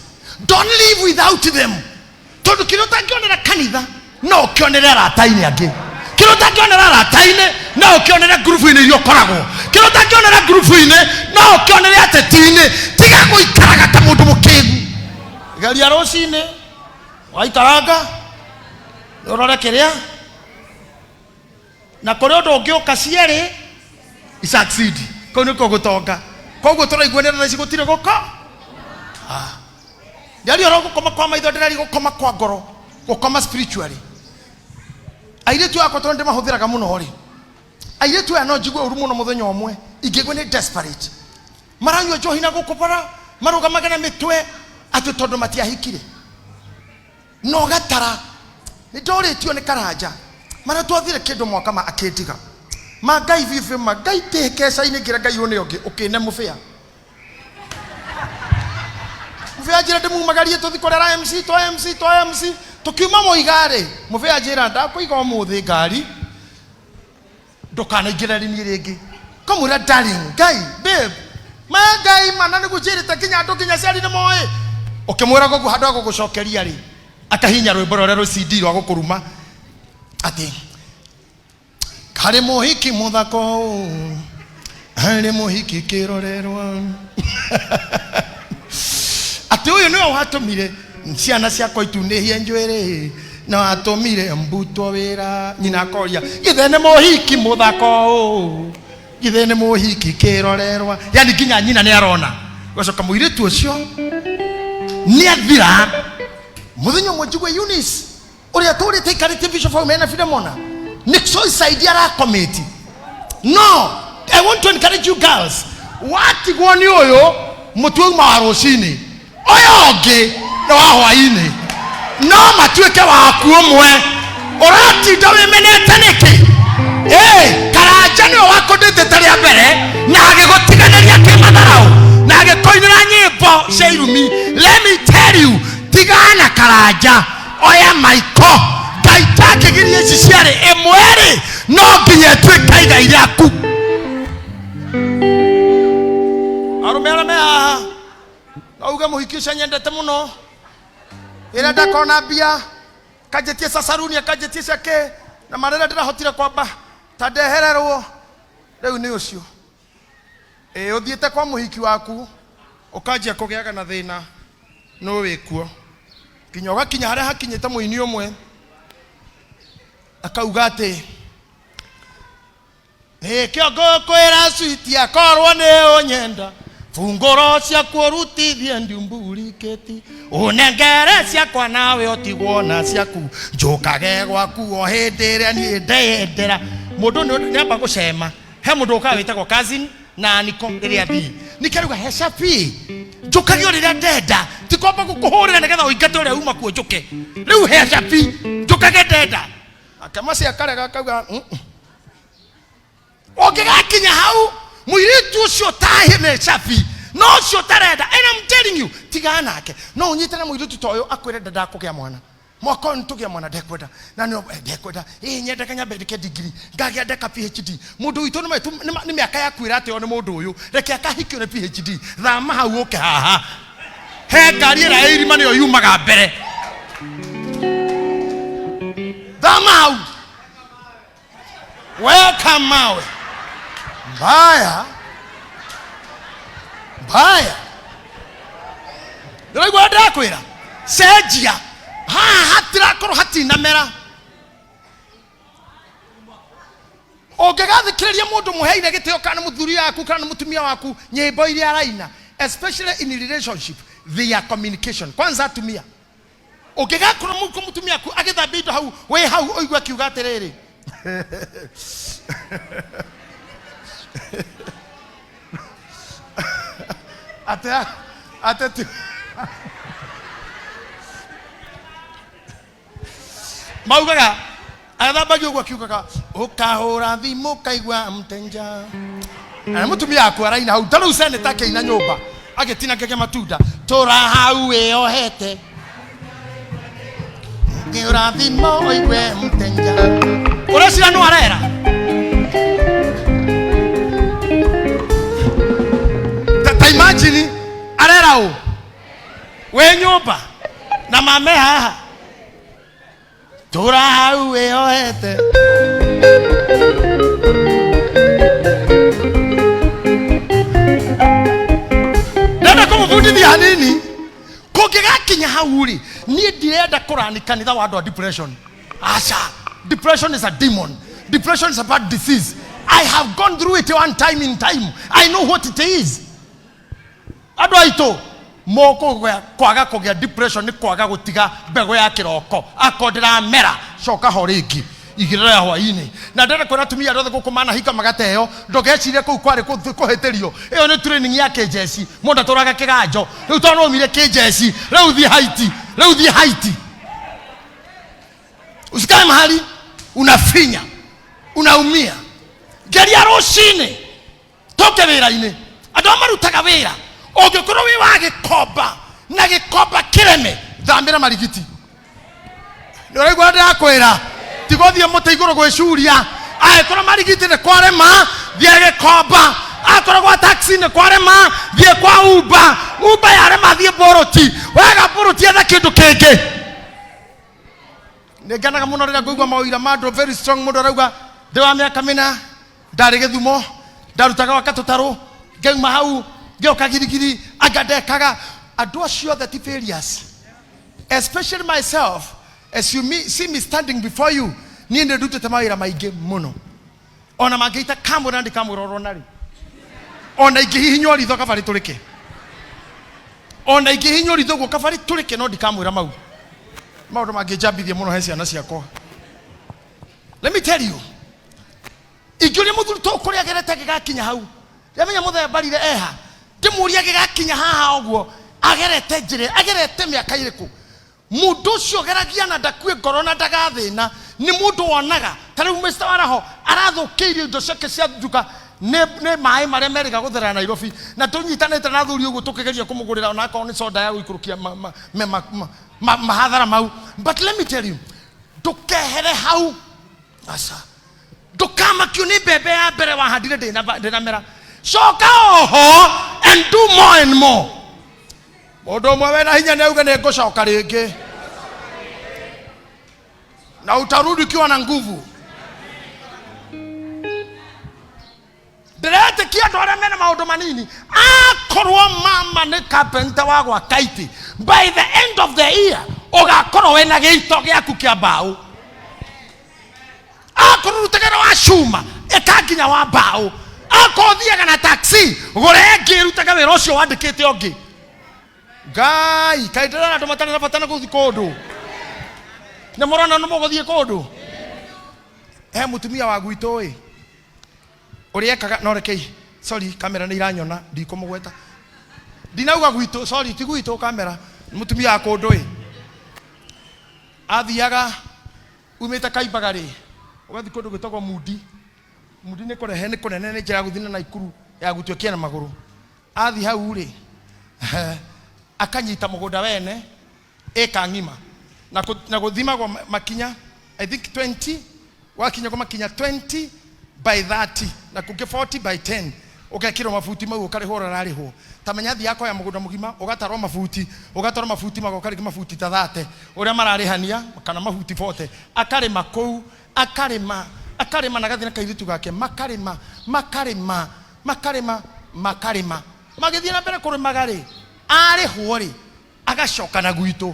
don't live without them, tondũ kĩrĩa ũtangĩonera kanitha no ũkĩonere arata-inĩ angĩ, kĩrĩa ũtangĩonera arata-inĩ no ũkĩonere ngurubu-inĩ iria ũkoragwo, kĩrĩa ũtangĩonera ngurubu-inĩ no ũkĩonere ateti-inĩ. Tiga gũikaraga ta mũndũ mũkĩgu, geria rũcinĩ waikaranga ũrore kĩrĩa na kũrĩ ũndũ ũngĩũka cierĩ isucceed, kũu nĩkuo gũtonga. Koguo tũraiguanĩra thaa ici gũtirĩ gũko ndiaria ũhoro gũkoma kwa maitho, ndĩraria gũkoma kwa ngoro, gũkoma spiritually. Airĩtu akwa tondũ ndĩmahũthĩraga mũno rĩ, airĩtu aya no njigue ũru mũno mũthenya ũmwe Ingĩgwo nĩ desperate. Maranyua njohi na gũkũ bara, marũgamaga na mĩtwe atĩ tondũ matiahikire. No gatara nĩ ndorĩtio nĩ karanja marĩa twathire kĩndũ mwaka ma akĩndiga ma ngai bibi ma ngai ndĩ keca-inĩ ngĩra ngai ũyũ nĩ ũngĩ ũkĩne mũbĩa mũbĩa njĩra ndĩmumagarie tũthi kũrera MC twa MC twa MC tũkiuma mũigarĩ mũbĩa njĩra ndakũiga ũmũthĩ ngari ndũkanaingĩre niĩ rĩngĩ kamwĩra darling ngai babe ma ngai mana nĩguo njĩrĩte nginya andũ nginya aciari nĩ moĩ ũkĩmwĩra goguo handũ ha gũgũcokeria rĩ akahinya rwĩmbo rũrĩa rwĩ CD rwa gũkũruma atĩ harĩ mũhiki mũthako harĩ mũhiki kĩrorerwa atĩ ũyũ nĩwe watũmire ciana ciakwa itunĩhie njuĩrĩ na watũmire mbutwo wĩra nyina akoria githĩ nĩ mũhiki mũthako ũũ githĩ nĩ mũhiki kĩrorerwa yani nginya nyina nĩ arona gacoka mũirĩtu ũcio nĩ athira mũthenya ũmwe njigue Eunice ũrĩa tũrĩte ikarĩtie Bishop hau mena Filemona nĩ suicide arakomiti. No, I want to encourage you girls, watigwo nĩ ũyũ mũtwe uma wa rũcinĩ ũyũ ũngĩ nĩ wa hwainĩ no matuĩke waku ũmwe ũratinda wĩmenete nĩkĩ ĩ karanja nĩwe wakũndĩtĩte rĩa mbere na agĩgũtiganĩria kĩmatharau na agĩkũinĩra nyĩmbo cia irumi. Let me tell you, tigana karanja oya maiko ngai takĩgiria ici ciarĩ ĩmwe rĩ no nginya ĩtuĩke igai rĩaku. Arũme arĩa me haha no uge mũhiki ũcio nyendete mũno ĩrĩa ndakona mbia kanjĩtie cacaruni akanjĩtie ciake na marĩrĩa ndĩrahotire kwamba ta ndehererwo rĩu nĩ ũcio ĩ ũthiĩte kwa mũhiki waku ũkanjia kũgĩaga na thĩna no wĩkuo nginya ũgakinya harĩa hakinyĩte mũini ũmwe akauga atĩ nĩkĩo ngũkwĩra switi akorwo nĩ ũnyenda bungũro ciaku ũrutithie ndiumburikĩti ũnengere ciakwa nawe ũtigwo na ciaku njũkage gwaku o hĩndĩ ĩrĩa niĩ ndeyendera. Mũndũ nĩamba gũcema he mũndũ ũkaga wĩtagwo cousin na niko rĩrĩa thiĩ nĩkĩaruga he cabi njũkage o rĩrĩa ndenda ti kwamba gũkũhũrĩra nĩgetha ũingate ũrĩa uma kuo njũke rĩu he cabi njũkage ndenda akamaci akarega akauga ũngĩgakinya hau mũirĩtu ũcio ũtahe nĩ cabi no ũcio ũtarenda and I'm telling you tigana nake no ũnyite na mũirĩtu ta ũyũ akwĩre ndendaga kũgĩa mwana mwaka ũyũ nĩtũgĩa mwana ndekwenda na nĩ ndekwenda ĩ nyendeka nyambe ndĩke degree ngagĩa ndeka PhD mũndũ witũ nĩ mĩaka yaku ĩrateo nĩ mũndũ ũyũ reke akahikio nĩ PhD thama hau ũke haha he ngari ĩrĩa ya irima nĩyo yumaga mbere thama hau weka mawe mbaya mbaya ndĩraigua ndĩrakwĩra cenjia haha hatirakorwo hatinamera ũngĩgathikĩrĩria mũndũ mũheire gĩtĩo kana mũthuri waku kana mũtumia waku nyĩmbo iria araina especially in relationship their communication kwanza atumia ũngĩgakorwo mũtumia waku agĩthambia indo hau wĩ hau ũigue akiuga atĩrĩrĩ ate ate tu maugaga agĩthambagia ũguo akiugaga ũkahũra thimũ ũkaigua mtenja na mũtumia waku araina hau ta rĩu seneta akĩina nyũmba agĩtinangagia matunda tũra hau wĩyohete ngĩũra thimũ ũigue mtenja ũreciria nũ arera ta imagine arera ũ wĩ nyũmba na mame haha tũra hau wĩyohete ndenda kũmũbundithia hanini kũngĩgakinya hau rĩ niĩ ndirenda kũrani kanitha wa andũ a depression aca depression is a demon depression is a bad disease I have gone through it one time in time I know what it is andũ aitũ mũkũgĩa kwaga kũgĩa depression nĩ kwaga gũtiga mbegũ ya kĩroko akorwo ndĩramera coka ho rĩngĩ Igĩrĩra ya hwainĩ. Na ndĩrenda kwĩra atumia arĩa othe gũkũ manahika magateo, ndũgecirie kũu kwarĩ kũhĩtĩrio. Ĩyo nĩ training ya kĩnjeci. Mũndũ atũraga kĩganjo. Rĩu tondũ nĩwaumire kĩnjeci, rĩu thiĩ Haiti, rĩu thiĩ Haiti. Usikae mahali unafinya, unaumia. Geria rũcinĩ tũke wĩra-inĩ. Andũ arĩa marutaga wĩra, ũngĩkorwo wĩ wa gĩkomba na gĩkomba kĩreme, thamĩra marigiti. Nĩ ũraigua ndĩrakwĩra, tiga ũthiĩ mũtĩ igũrũ gwĩcuria. Angĩkorwo marigiti nĩ kwarema, thiĩ gĩkomba. Akorwo gwa taxi nĩ kwarema, thiĩ kwa Uber. Uber yarema, thiĩ Bolt. Wega Bolt, etha kĩndũ kĩngĩ. Nĩ ngenaga mũno rĩrĩa ngũigua maũira ma andũ very strong. Mũndũ arauga ndĩ wa mĩaka 4 ndarĩ Gĩthumo, ndarutaga gwaka tũtarũ, ngauma hau ngĩũka Girigiri, anga ndekaga. Andũ acio othe ti failures, especially myself. As you see me standing before you, niĩ nĩ ndutĩte mawĩra maingĩ mũno. Ona mangĩita kamwĩra ndikamwĩra orona rĩ, ona ingĩhihinywo ritho kaba rĩtũrĩke, ona ingĩhihinywo ritho ũguo kaba rĩtũrĩke, no ndikamwĩra. Mau maũndũ mangĩnjambithia mũno he ciana ciakwa. Let me tell you, ingĩũria mũthuri to kũrĩa agerete agĩgakinya hau, ndamenya mũthembarire eha, ndĩmũrie agĩgakinya haha ũguo agerete njĩra, agerete mĩaka ĩrĩkũ. Mũndũ ũcio ũgeragia na ndakue ngoro na ndagathĩna nĩ mũndũ wonaga. Ta rĩu Mr. Waraho arathũkĩirio indo ciake cia nduka nĩ maĩ marĩa merĩga gũtherera Nairobi, na tũnyitanĩte na athuri ũguo tũkĩgeria kũmũgũrĩra ona akorwo nĩ soda ya gũikũrũkia mahathara mau. But let me tell you, ndũkehere hau, aca. Ndũkamakio nĩ mbembe ya mbere wahandire ndĩnamera, coka oho and do more and more. Mũndũ ũmwe wĩna hinya nĩ auge nĩ ngũcoka rĩngĩ, na utarudi ukiwa na nguvu. Ndĩretĩkia andũ arĩa mena maũndũ manini, akorwo mama nĩ carpenter wa gwaka itĩ, by the end of the year ũgakorwo wĩna gĩito gĩaku kĩa mbaũ. Akorwo ũrutaga wĩra wa cuma, ĩka nginya wa mbaũ. Akorwo ũthiaga na taxi, gũra ĩngĩ ĩrutaga wĩra ũcio wandĩkĩte ũngĩ. Ngai, kaĩ ndĩrona andũ matarĩ na bata na gũthiĩ kũndũ? Nĩ mũrona nĩ mũgũthiĩ kũndũ? He mũtumia wa gwitũ ĩ ũrĩa ekaga, no rekei, sorry, kamera nĩ iranyona, ndikũmũgweta, ndinauga gwitũ, sorry, ti gwitũ kamera. Nĩ mũtumia wa kũndũ ĩ athiaga umĩte Kaimbaga rĩ, ũgathiĩ kũndũ gwĩtagwo Mundi. Mundi nĩ kũrehe, nĩ kũnene, nĩ njĩra ya gũthiĩ na Naikuru ya gũtuĩkia na magũrũ. Athiĩ hau rĩ, akanyita mũgũnda wene ĩka ng'ima na gũthimagwo makinya, I think 20, wakinya kwa makinya 20 by 30 na kũngĩ 40 by 10, ũgekĩrwo mabuti mau, ũkarĩhwo ũrĩa ũrarĩhwo. Ta menya thiaga koya mũgũnda mũgima, ũgatarwo mabuti, ũgatarwo mabuti, magoka rĩngĩ mabuti ta 30 ũrĩa mararĩhania kana mabuti 40. Akarĩma kũu, akarĩma, akarĩma, na agathiĩ na kairĩtu gake, makarĩma, makarĩma, makarĩma, makarĩma. Magĩthiĩ na mbere kũrĩmaga rĩ, arĩhwo rĩ, agacoka na gwitũ,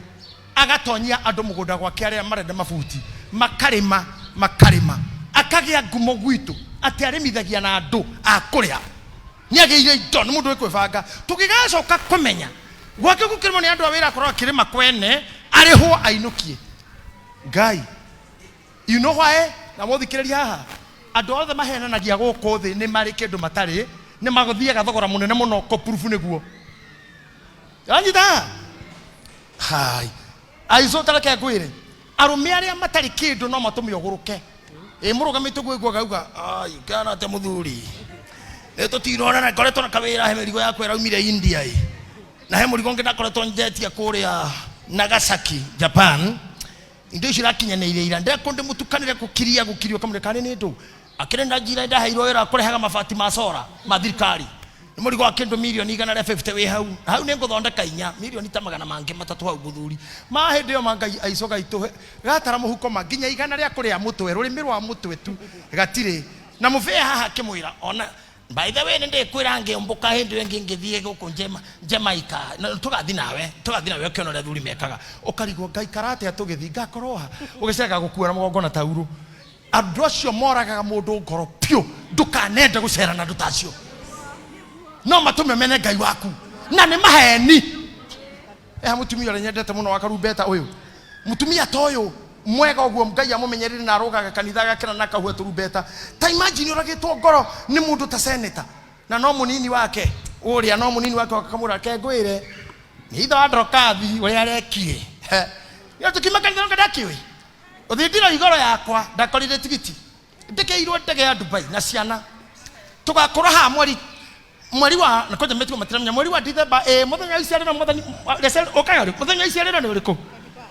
agatonyia andũ mũgũnda gwake arĩa marenda mabuti, makarĩma, makarĩma, akagĩa ngumo gwitũ atĩ arĩmithagia na andũ a kũrĩa. Nĩ agĩire indo, nĩ mũndũ wĩkwĩbanga. Tũgĩgacoka kũmenya gwake gũkĩrĩmwo nĩ andũ a wĩra, akorwo akĩrĩma kwene, arĩhwo ainũkie. Ngai, you know why? Na mũthikĩrĩria haha, andũ othe mahenanagia gũkũ thĩ nĩ marĩ kĩndũ matarĩ, nĩ magũthiaga thogora mũnene mũno kũprove nĩguo. Anyita hai aico, tareke ngwĩre, arũme arĩa matarĩ kĩndũ no matũme ũgũrũke. Ĩ mũrũgamĩte ũguo iguaga auga, ai kana atĩa mũthuri, nĩ tũtinonana, ngoretwo na kawĩra, he mĩrigo yakwa ĩraumire India ĩ, na he mũrigo ũngĩ ndakoretwo njetia kũrĩa Nagasaki, Japan. Indo icio irakinyanĩire ira, ndekũndĩ mũtukanĩre gũkiria gũkirio kamũrĩ karĩ nĩ ndũ akĩrĩ na njira. Ndaheirwo wĩra wa kũrehaga mabati ma cora ma thirikari, nĩ mũrigo wa kĩndũ mirioni 150 wĩ hau hau, nĩ ngũthondeka inya mirioni ta magana mangĩ matatũ hau mũthuri ma hĩndĩ ĩyo ma Ngai aicoka itũhe gatara mũhuko ma nginya 100 rĩa kũrĩa mũtwe, rũrĩmĩ rwa mũtwe tu gatirĩ na mũbĩa haha. Akĩmwĩra ona by the way, nĩ ndĩkwĩra ngĩũmbũka hĩndĩ ĩyo ĩngĩ ngĩthiĩ gũkũ Jamaica na tũgathiĩ nawe, tũgathiĩ nawe ũkĩona ũrĩa athuri mekaga. Ũkarigwo ngaikara atĩa tũgĩthiĩ, ngakorwo ha ũgĩcega gũkua na mũgongo na taurũ. Andũ acio moragaga mũndũ ngoro piũ. Ndũkanende gũcera na andũ ta acio, no matũme mene Ngai waku na nĩ maheni. Eha mũtumia ũrĩa nyendete mũno wa karumbeta ũyũ, mũtumia ta ũyũ. Mwega ũguo Ngai amũmenyerere na arũgaga kanitha agakena na akahua tũrumbeta. Ta imagine ũragĩtwo ngoro nĩ mũndũ ta senator na no mũnini wake ũrĩa no mũnini wake akamwĩra ke ngwĩre nĩ ithe wa Ndorokathi ũrĩa arekire. Nĩ tũkiuma kanitha nonga ndakĩũĩ ũthindiro igoro yakwa ndakorire tigiti ndĩkĩirwo ndege ya Dubai na ciana tũgakũra haha mweri mweri wa na kwanja metuo matiramenya mweri wa Dithemba mũthenya wa iciarĩro mwathani ũkaga rĩ mũthenya wa iciarĩro nĩ ũrĩkũ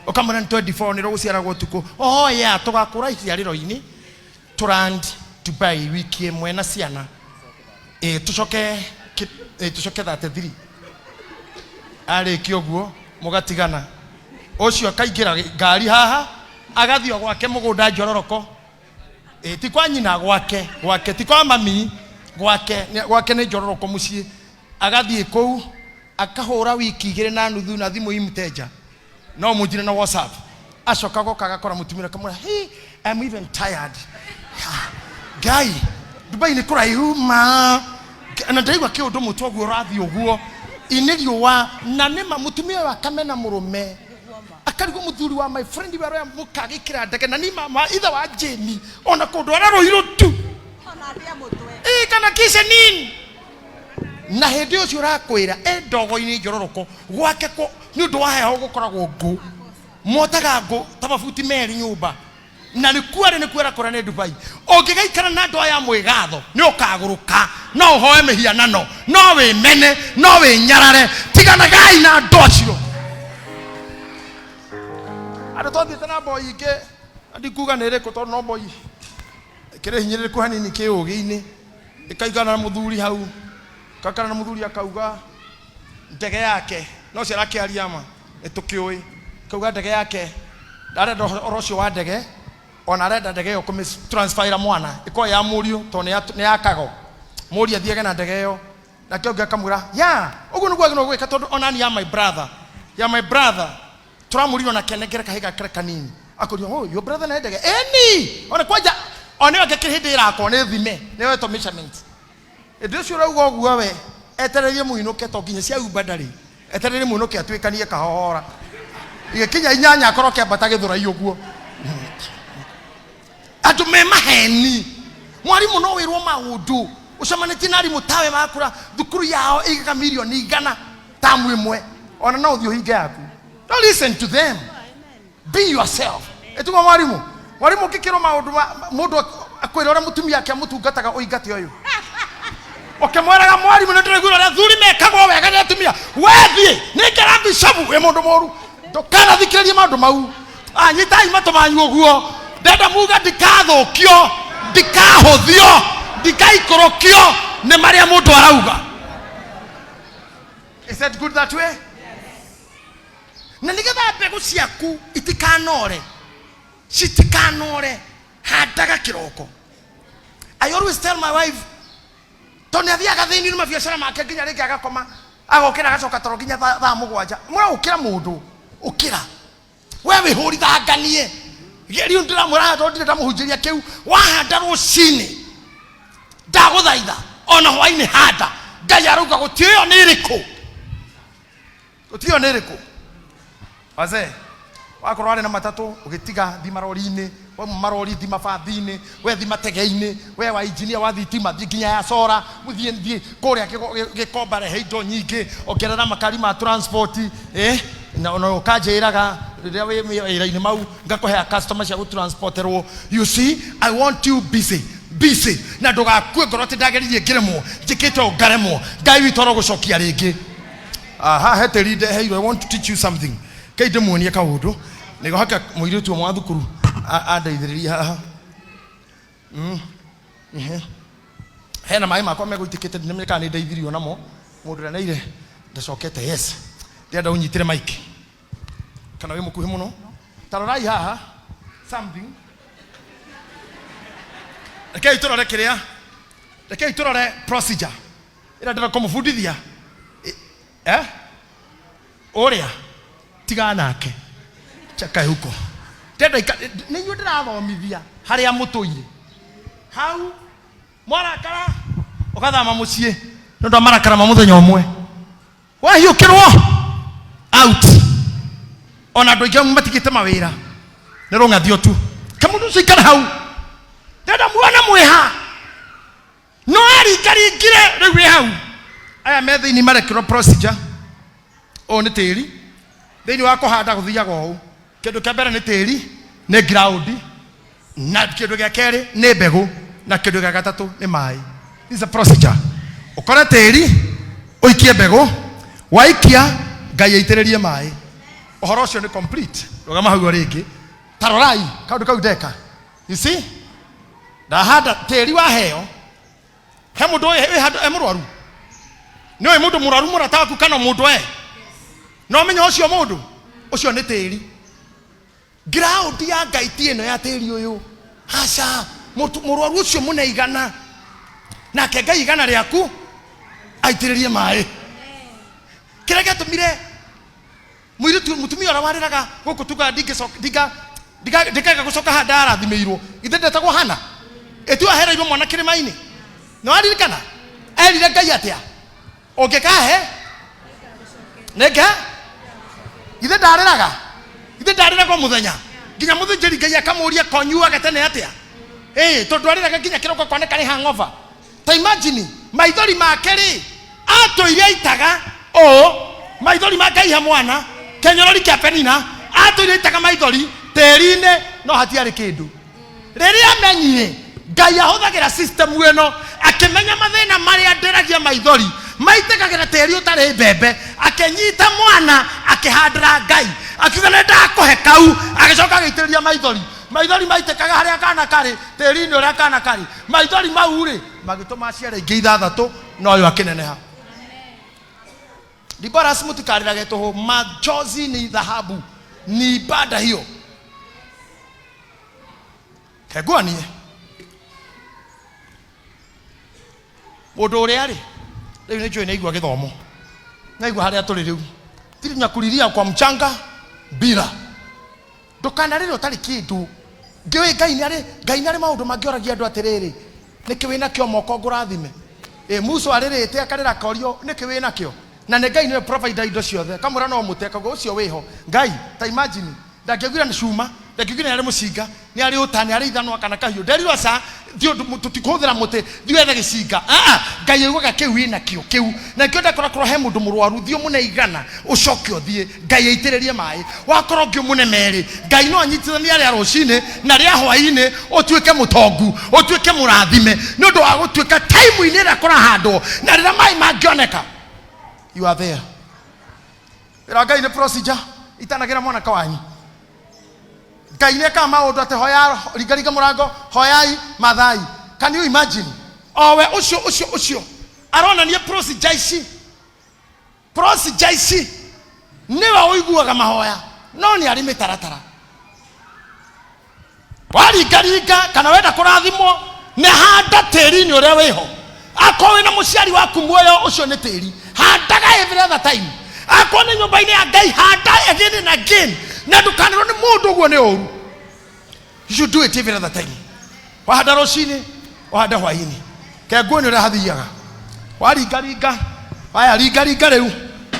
ũkamwĩra nĩ 24 nĩ rũgũciaragwo ũtukũ. Oh yeah, tũgakũra iciarĩro-inĩ tũland Dubai wiki ĩmwe na ciana tũcoke tũcoke 33 arĩkia ũguo mũgatigana ũcio akaingĩra ngari haha agathiĩ gwake mũgũnda njororoko ti kwa nyina gwake gwake ti kwa mami gwake gwake nĩ njororoko mũciĩ agathiĩ kũu akahũra wiki igĩrĩ na nuthu na thimũ imteja no mũnjire na WhatsApp acoka goka agakora mũtumia akamwĩra hey, I'm even tired. Ngai Dubai nĩ kũraihu ma na ndaigua kĩũndũ mũtwe ũguo ũrathiĩ ũguo inĩ riũa na nĩma mũtumia ũyũ akamena mũrũme akarigwo mũthuri wa my friend we aroya mũkagĩkĩra ndege na ni mama ithe wa Jane ona kũndũ ararũirũ tu kana kishe nini na hĩndĩ ũcio ũrakwĩra e ndogo-inĩ njororoko gwake nĩ ũndũ wa heho gũkoragwo ngũ motaga ngũ ta mabuti merĩ nyũmba na nĩ kuarĩ nĩ kuera kũra nĩ Dubai ũngĩgaikara na andũ aya mwĩgatho nĩ ũkagũrũka no ũhoe mĩhianano no wĩmene no wĩnyarare tiganagai na andũ acio andũ twathiĩte na mboi ingĩ ndikuga nĩ ĩrĩkũ tondũ no mboi kĩrĩ hinyĩrĩrĩku hanini kĩũgĩ-inĩ ĩkaigana na mũthuri hau kakana na mũthuri akauga ndege yake no cio arakĩaria ma nĩ tũkĩũĩ kauga ndege yake arenda ũhoro ũcio wa ndege ona arenda ndege ĩyo kũmĩ transferira mwana ĩkorwo ya mũriũ tondũ nĩ ya kago mũriũ athiage na ndege ĩyo nake ũngĩ akamwĩra ya ũguo nĩguo agĩrĩirwo gwĩka tondũ onani ya my brother ya my brother tũramũrire ona kenengere kahiga kare kanini akũria oh your brother na ndege eni ona kwanja ona ĩyo angĩ hĩndĩ ĩrakwo nĩ thime nĩ yoetwo measurement hĩndĩ ũcio ũrauga ũguo we etererie mũinũke to nginya cia Uber ndarĩ etererie mũinũke atuĩkanie kahora igĩkinya inyanya akorwo kĩambata gĩthũrai ũguo andũ me maheni mwarimũ no wĩrwo maũndũ ũcemanĩtie na arimũ tawe makũra thukuru yao ĩigaga mirioni igana tamu ĩmwe ona no ũthiĩ ũhinge yaku. Don't listen to them. Be yourself. Ĩtugwo mwarimũ mwarimũ ũngĩkĩrwo maũndũ mũndũ akwĩra ũrĩa mũtumia ake amũtungataga ũingate ũyũ ũkĩmwĩraga mwarimũ nĩ ndĩraigua ũrĩa athuri mekagwo wega nĩ atumia wethiĩ nĩngera bishopu wĩ mũndũ mũru ndũkanathikĩrĩrie maũndũ mau anyitai matũ manyu ũguo ndenda muga ndikathũkio ndikahũthio ndikaikũrũkio nĩ marĩa mũndũ arauga. Is that good that way? Na nĩgetha mbegũ ciaku itikanore citikanore handaga kĩroko. I always tell my wife tondũ nĩ athiaga thĩinĩ mabiacara make nginya rĩngĩ agakoma agokĩra agacoka toro nginya thaa mũgwanja mwĩra ũkĩra mũndũ ũkĩra we wĩhũrithanganie rĩu ndĩramwĩra tondũ ndirĩ ndamũhunjĩria kĩu wahanda rũcinĩ ndagũthaitha ona hwainĩ handa Ngai arauga gũtĩo nĩ ĩrĩkũ gũtĩo nĩ ĩrĩkũ wazee wakorwo warĩ na matatũ ũgĩtiga thi marori-inĩ wauma marori thi mabathi-inĩ we thi matege-inĩ we wa engineer wa thitima thiĩ nginya ya sora mũthiĩ thiĩ kũrĩa Gĩkomba rehe indo nyingĩ ongerera makari ma transport na ũkanjĩraga rĩrĩa wĩ wĩra-inĩ mau ngakũhea customer cia gũtransporterwo. You see, I want you busy busy na ndũgakue ngoro atĩ ndageririe ngĩremwo njĩkĩte ũũ ngaremwo Ngai witũ arogũcokia rĩngĩ. Aha he tĩri ndeheirwo. I want to teach you something kei ndĩmuonie kaũndũ nĩgohaka mũirĩtu ũmwe wa thukuru andeithĩrĩrie haha. Hena maĩ makwa megũitĩkĩte ndinamenye kana nĩ ndeithirio namo mũndũ ũrĩa neire ndacokete. Yes, ndĩrenda ũnyitĩre mic kana wĩ mũkuhĩ mũno ta rorai haha something rekei tũrore kĩrĩa rekei tũrore procedure ĩrĩa ndĩrenda kũmũbundithia ũrĩa tigana nake chakae huko ndenda nĩ inyuĩ ndĩrathomithia harĩa mũtũire hau mwarakara ũgathama mũciĩ nĩ ũndũ wa marakara ma mũthenya ũmwe wahiũkĩrwo out ona andũ aingĩ matigĩte mawĩra Nĩ rũng'athio tu. Ke mũndũ ũcio ikare hau. Ndenda muone mwĩha. No aringaringire rĩu wĩ hau. Aya me thĩinĩ marekĩrwo procedure. Ũyũ nĩ tĩri. Thĩinĩ wa kũhanda gũthiaga ũũ. Kĩndũ kĩa mbere nĩ tĩri, nĩ ground, na kĩndũ gĩa kerĩ nĩ mbegũ, na kĩndũ gĩa gatatũ nĩ maĩ. This is a procedure. Ũkore tĩri, ũikie mbegũ, waikia Ngai aitĩrĩrie maĩ. Ũhoro ũcio nĩ complete. Rũgama hau o rĩngĩ. Ta rorai kaũndũ kau ndeka. You see? Ndahanda tĩri waheo. He mũndũ wĩ handũ e mũrwaru. Nĩ ũĩ mũndũ mũrwaru mũrata waku kana mũndũ we? No menya ũcio mũndũ ũcio nĩ tĩri. Ground ya Ngai ti ĩno ya tĩri ũyũ. Aca, mũrwaru ũcio mũne igana. Nake Ngai igana rĩaku aitĩrĩrie maĩ. Kĩrĩa gĩatũmire mũirĩtu mũtumia ũrĩa warĩraga gũkũ tugaga ndingĩaga gũcoka haha ndarathimĩirwo. Ithe ndetagwo Hana. Ĩtio ahereirwo mwana kĩrĩma-inĩ. Nĩ waririkana? Erire Ngai atĩa? Ũngĩkahe? Nĩnge? Ithe ndarĩraga? Ithe ndarĩraga o mũthenya? Nginya mũthĩnjĩri Ngai akamũria konyuaga tene atĩa? Ĩĩ, tondũ arĩraga nginya kĩroko koneka nĩ hangover. Ta imagine, maithori make rĩ, atũire aitaga ũũ, maithori ma Ngai he mwana, kĩnyorori kĩa Penina, atũire aitaga maithori tĩri-inĩ, no hatiarĩ kĩndũ. Rĩrĩa amenyire Ngai ahũthagĩra system ĩno, akĩmenya mathĩna marĩa ndĩragia maithori maitĩkagĩra tĩri ũtarĩ mbembe, akĩnyita mwana akĩhandĩra Ngai, akiuga nĩ ndakũhe kau, agĩcoka agĩitĩrĩria maithori. Maithori maitĩkaga harĩa kana karĩ, tĩri-inĩ ũrĩa kana karĩ. Maithori mau rĩ, magĩtũma aciare ingĩ ithathatũ, na ũyũ akĩneneha. Diboras mũtikarĩrage tũhũ, machozi ni dhahabu, ni ibada hiyo. Kenguanie mũndũ ũrĩa rĩ, rĩu nĩ njũĩ nĩ aigua gĩthomo, nĩ aigua harĩa tũrĩ rĩu, tiri nyakuriria kwa mchanga bila ndũkanarĩre ũtarĩ kĩndũ. Ngĩũĩ Ngai nĩ Ngai nĩ arĩ maũndũ mangĩ oragia andũ atĩrĩrĩ, nĩkĩ wĩna kĩo moko ngũrathime? Ĩ Musa arĩrĩte akarĩra akorio nĩkĩ wĩna kĩo? Na nĩ Ngai nĩwe provider indo ciothe, akamwĩra no mũte, akauga ũcio wĩho. Ngai, ta imagine, ndangĩaugire nĩ cuma, ndangĩaugire nĩ arĩ mũcinga, nĩ arĩ ũta, nĩ arĩ ithanwa kana kahiũ. Nderirwo aca, thiĩ tũtikũhũthĩra mũtĩ, thiĩ wethe gĩcinga. Aa, Ngai augaga kĩu wĩna kĩo kĩu. Na nĩkĩo ndakora korwo he mũndũ mũrwaru, thiĩ ũmũne igana, ũcoke ũthiĩ, Ngai aitĩrĩrie maĩ. Wakorwo ũngĩ ũmũne merĩ, Ngai no anyitithanie rĩa rũcinĩ na rĩa hwaĩ-inĩ, ũtuĩke mũtongu, ũtuĩke mũrathime, nĩ ũndũ wa gũtuĩka time-inĩ ĩrĩa kũrahandwo na rĩrĩa maĩ mangĩoneka. You are there. Wĩra Ngai nĩ procedure, itanagĩra mwanake wanyu. Ngai nĩ ekaga maũndũ atĩ hoya, ringaringa mũrango, hoyai, mathai. Can you imagine? Owe ũcio ũcio ũcio aronania procedure ici. Procedure ici nĩwe ũiguaga mahoya, no nĩ arĩ mĩtaratara. Waringaringa kana wenda kũrathimwo, nĩ handa tĩri-inĩ ũrĩa wĩho. Akorwo wĩna mũciari waku muoyo, ũcio nĩ tĩri. Handaga every other time. Akorwo nĩ nyũmba-inĩ ya Ngai, handa again and again. Na ndũkanĩrwo nĩ mũndũ ũguo nĩ ũru. You should do it every other time. Wahanda rũcinĩ, wahanda hwaĩ-inĩ. Kenguo nĩ ũrĩa hathiaga. Waringaringa, waya ringaringa rĩu,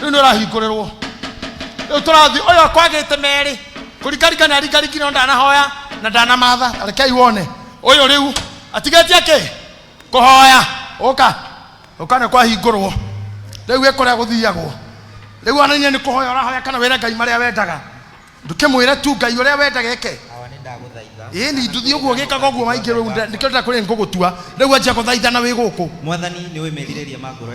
rĩu nĩ ũrahingũrĩrwo. Rĩu tũrathiĩ, ũyũ akwagĩte merĩ, kũringaringa nĩ aringaringire no ndanahoya na ndanamatha. Rekei wone. Ũyũ rĩu atigĩtie kĩ? Kũhoya. Ũka. Ũka nĩ kwahingũrwo. Rĩu wĩ kũrĩa gũthiagwo. Rĩu onania nĩ kũhoya ũrahoya kana wĩre Ngai marĩa wendaga. Ndũkĩmwĩre tu Ngai ũrĩa wendaga eke. Awa nĩ ndagũthaitha. Ĩĩ ni nduthi ũguo gĩkaga ũguo waingĩ rĩu nĩkĩo ndĩrakũrĩ ngũgũtua. Rĩu anjia gũthaithana wĩ gũkũ. Mwathani nĩ ũĩ merirĩria ma ngoro.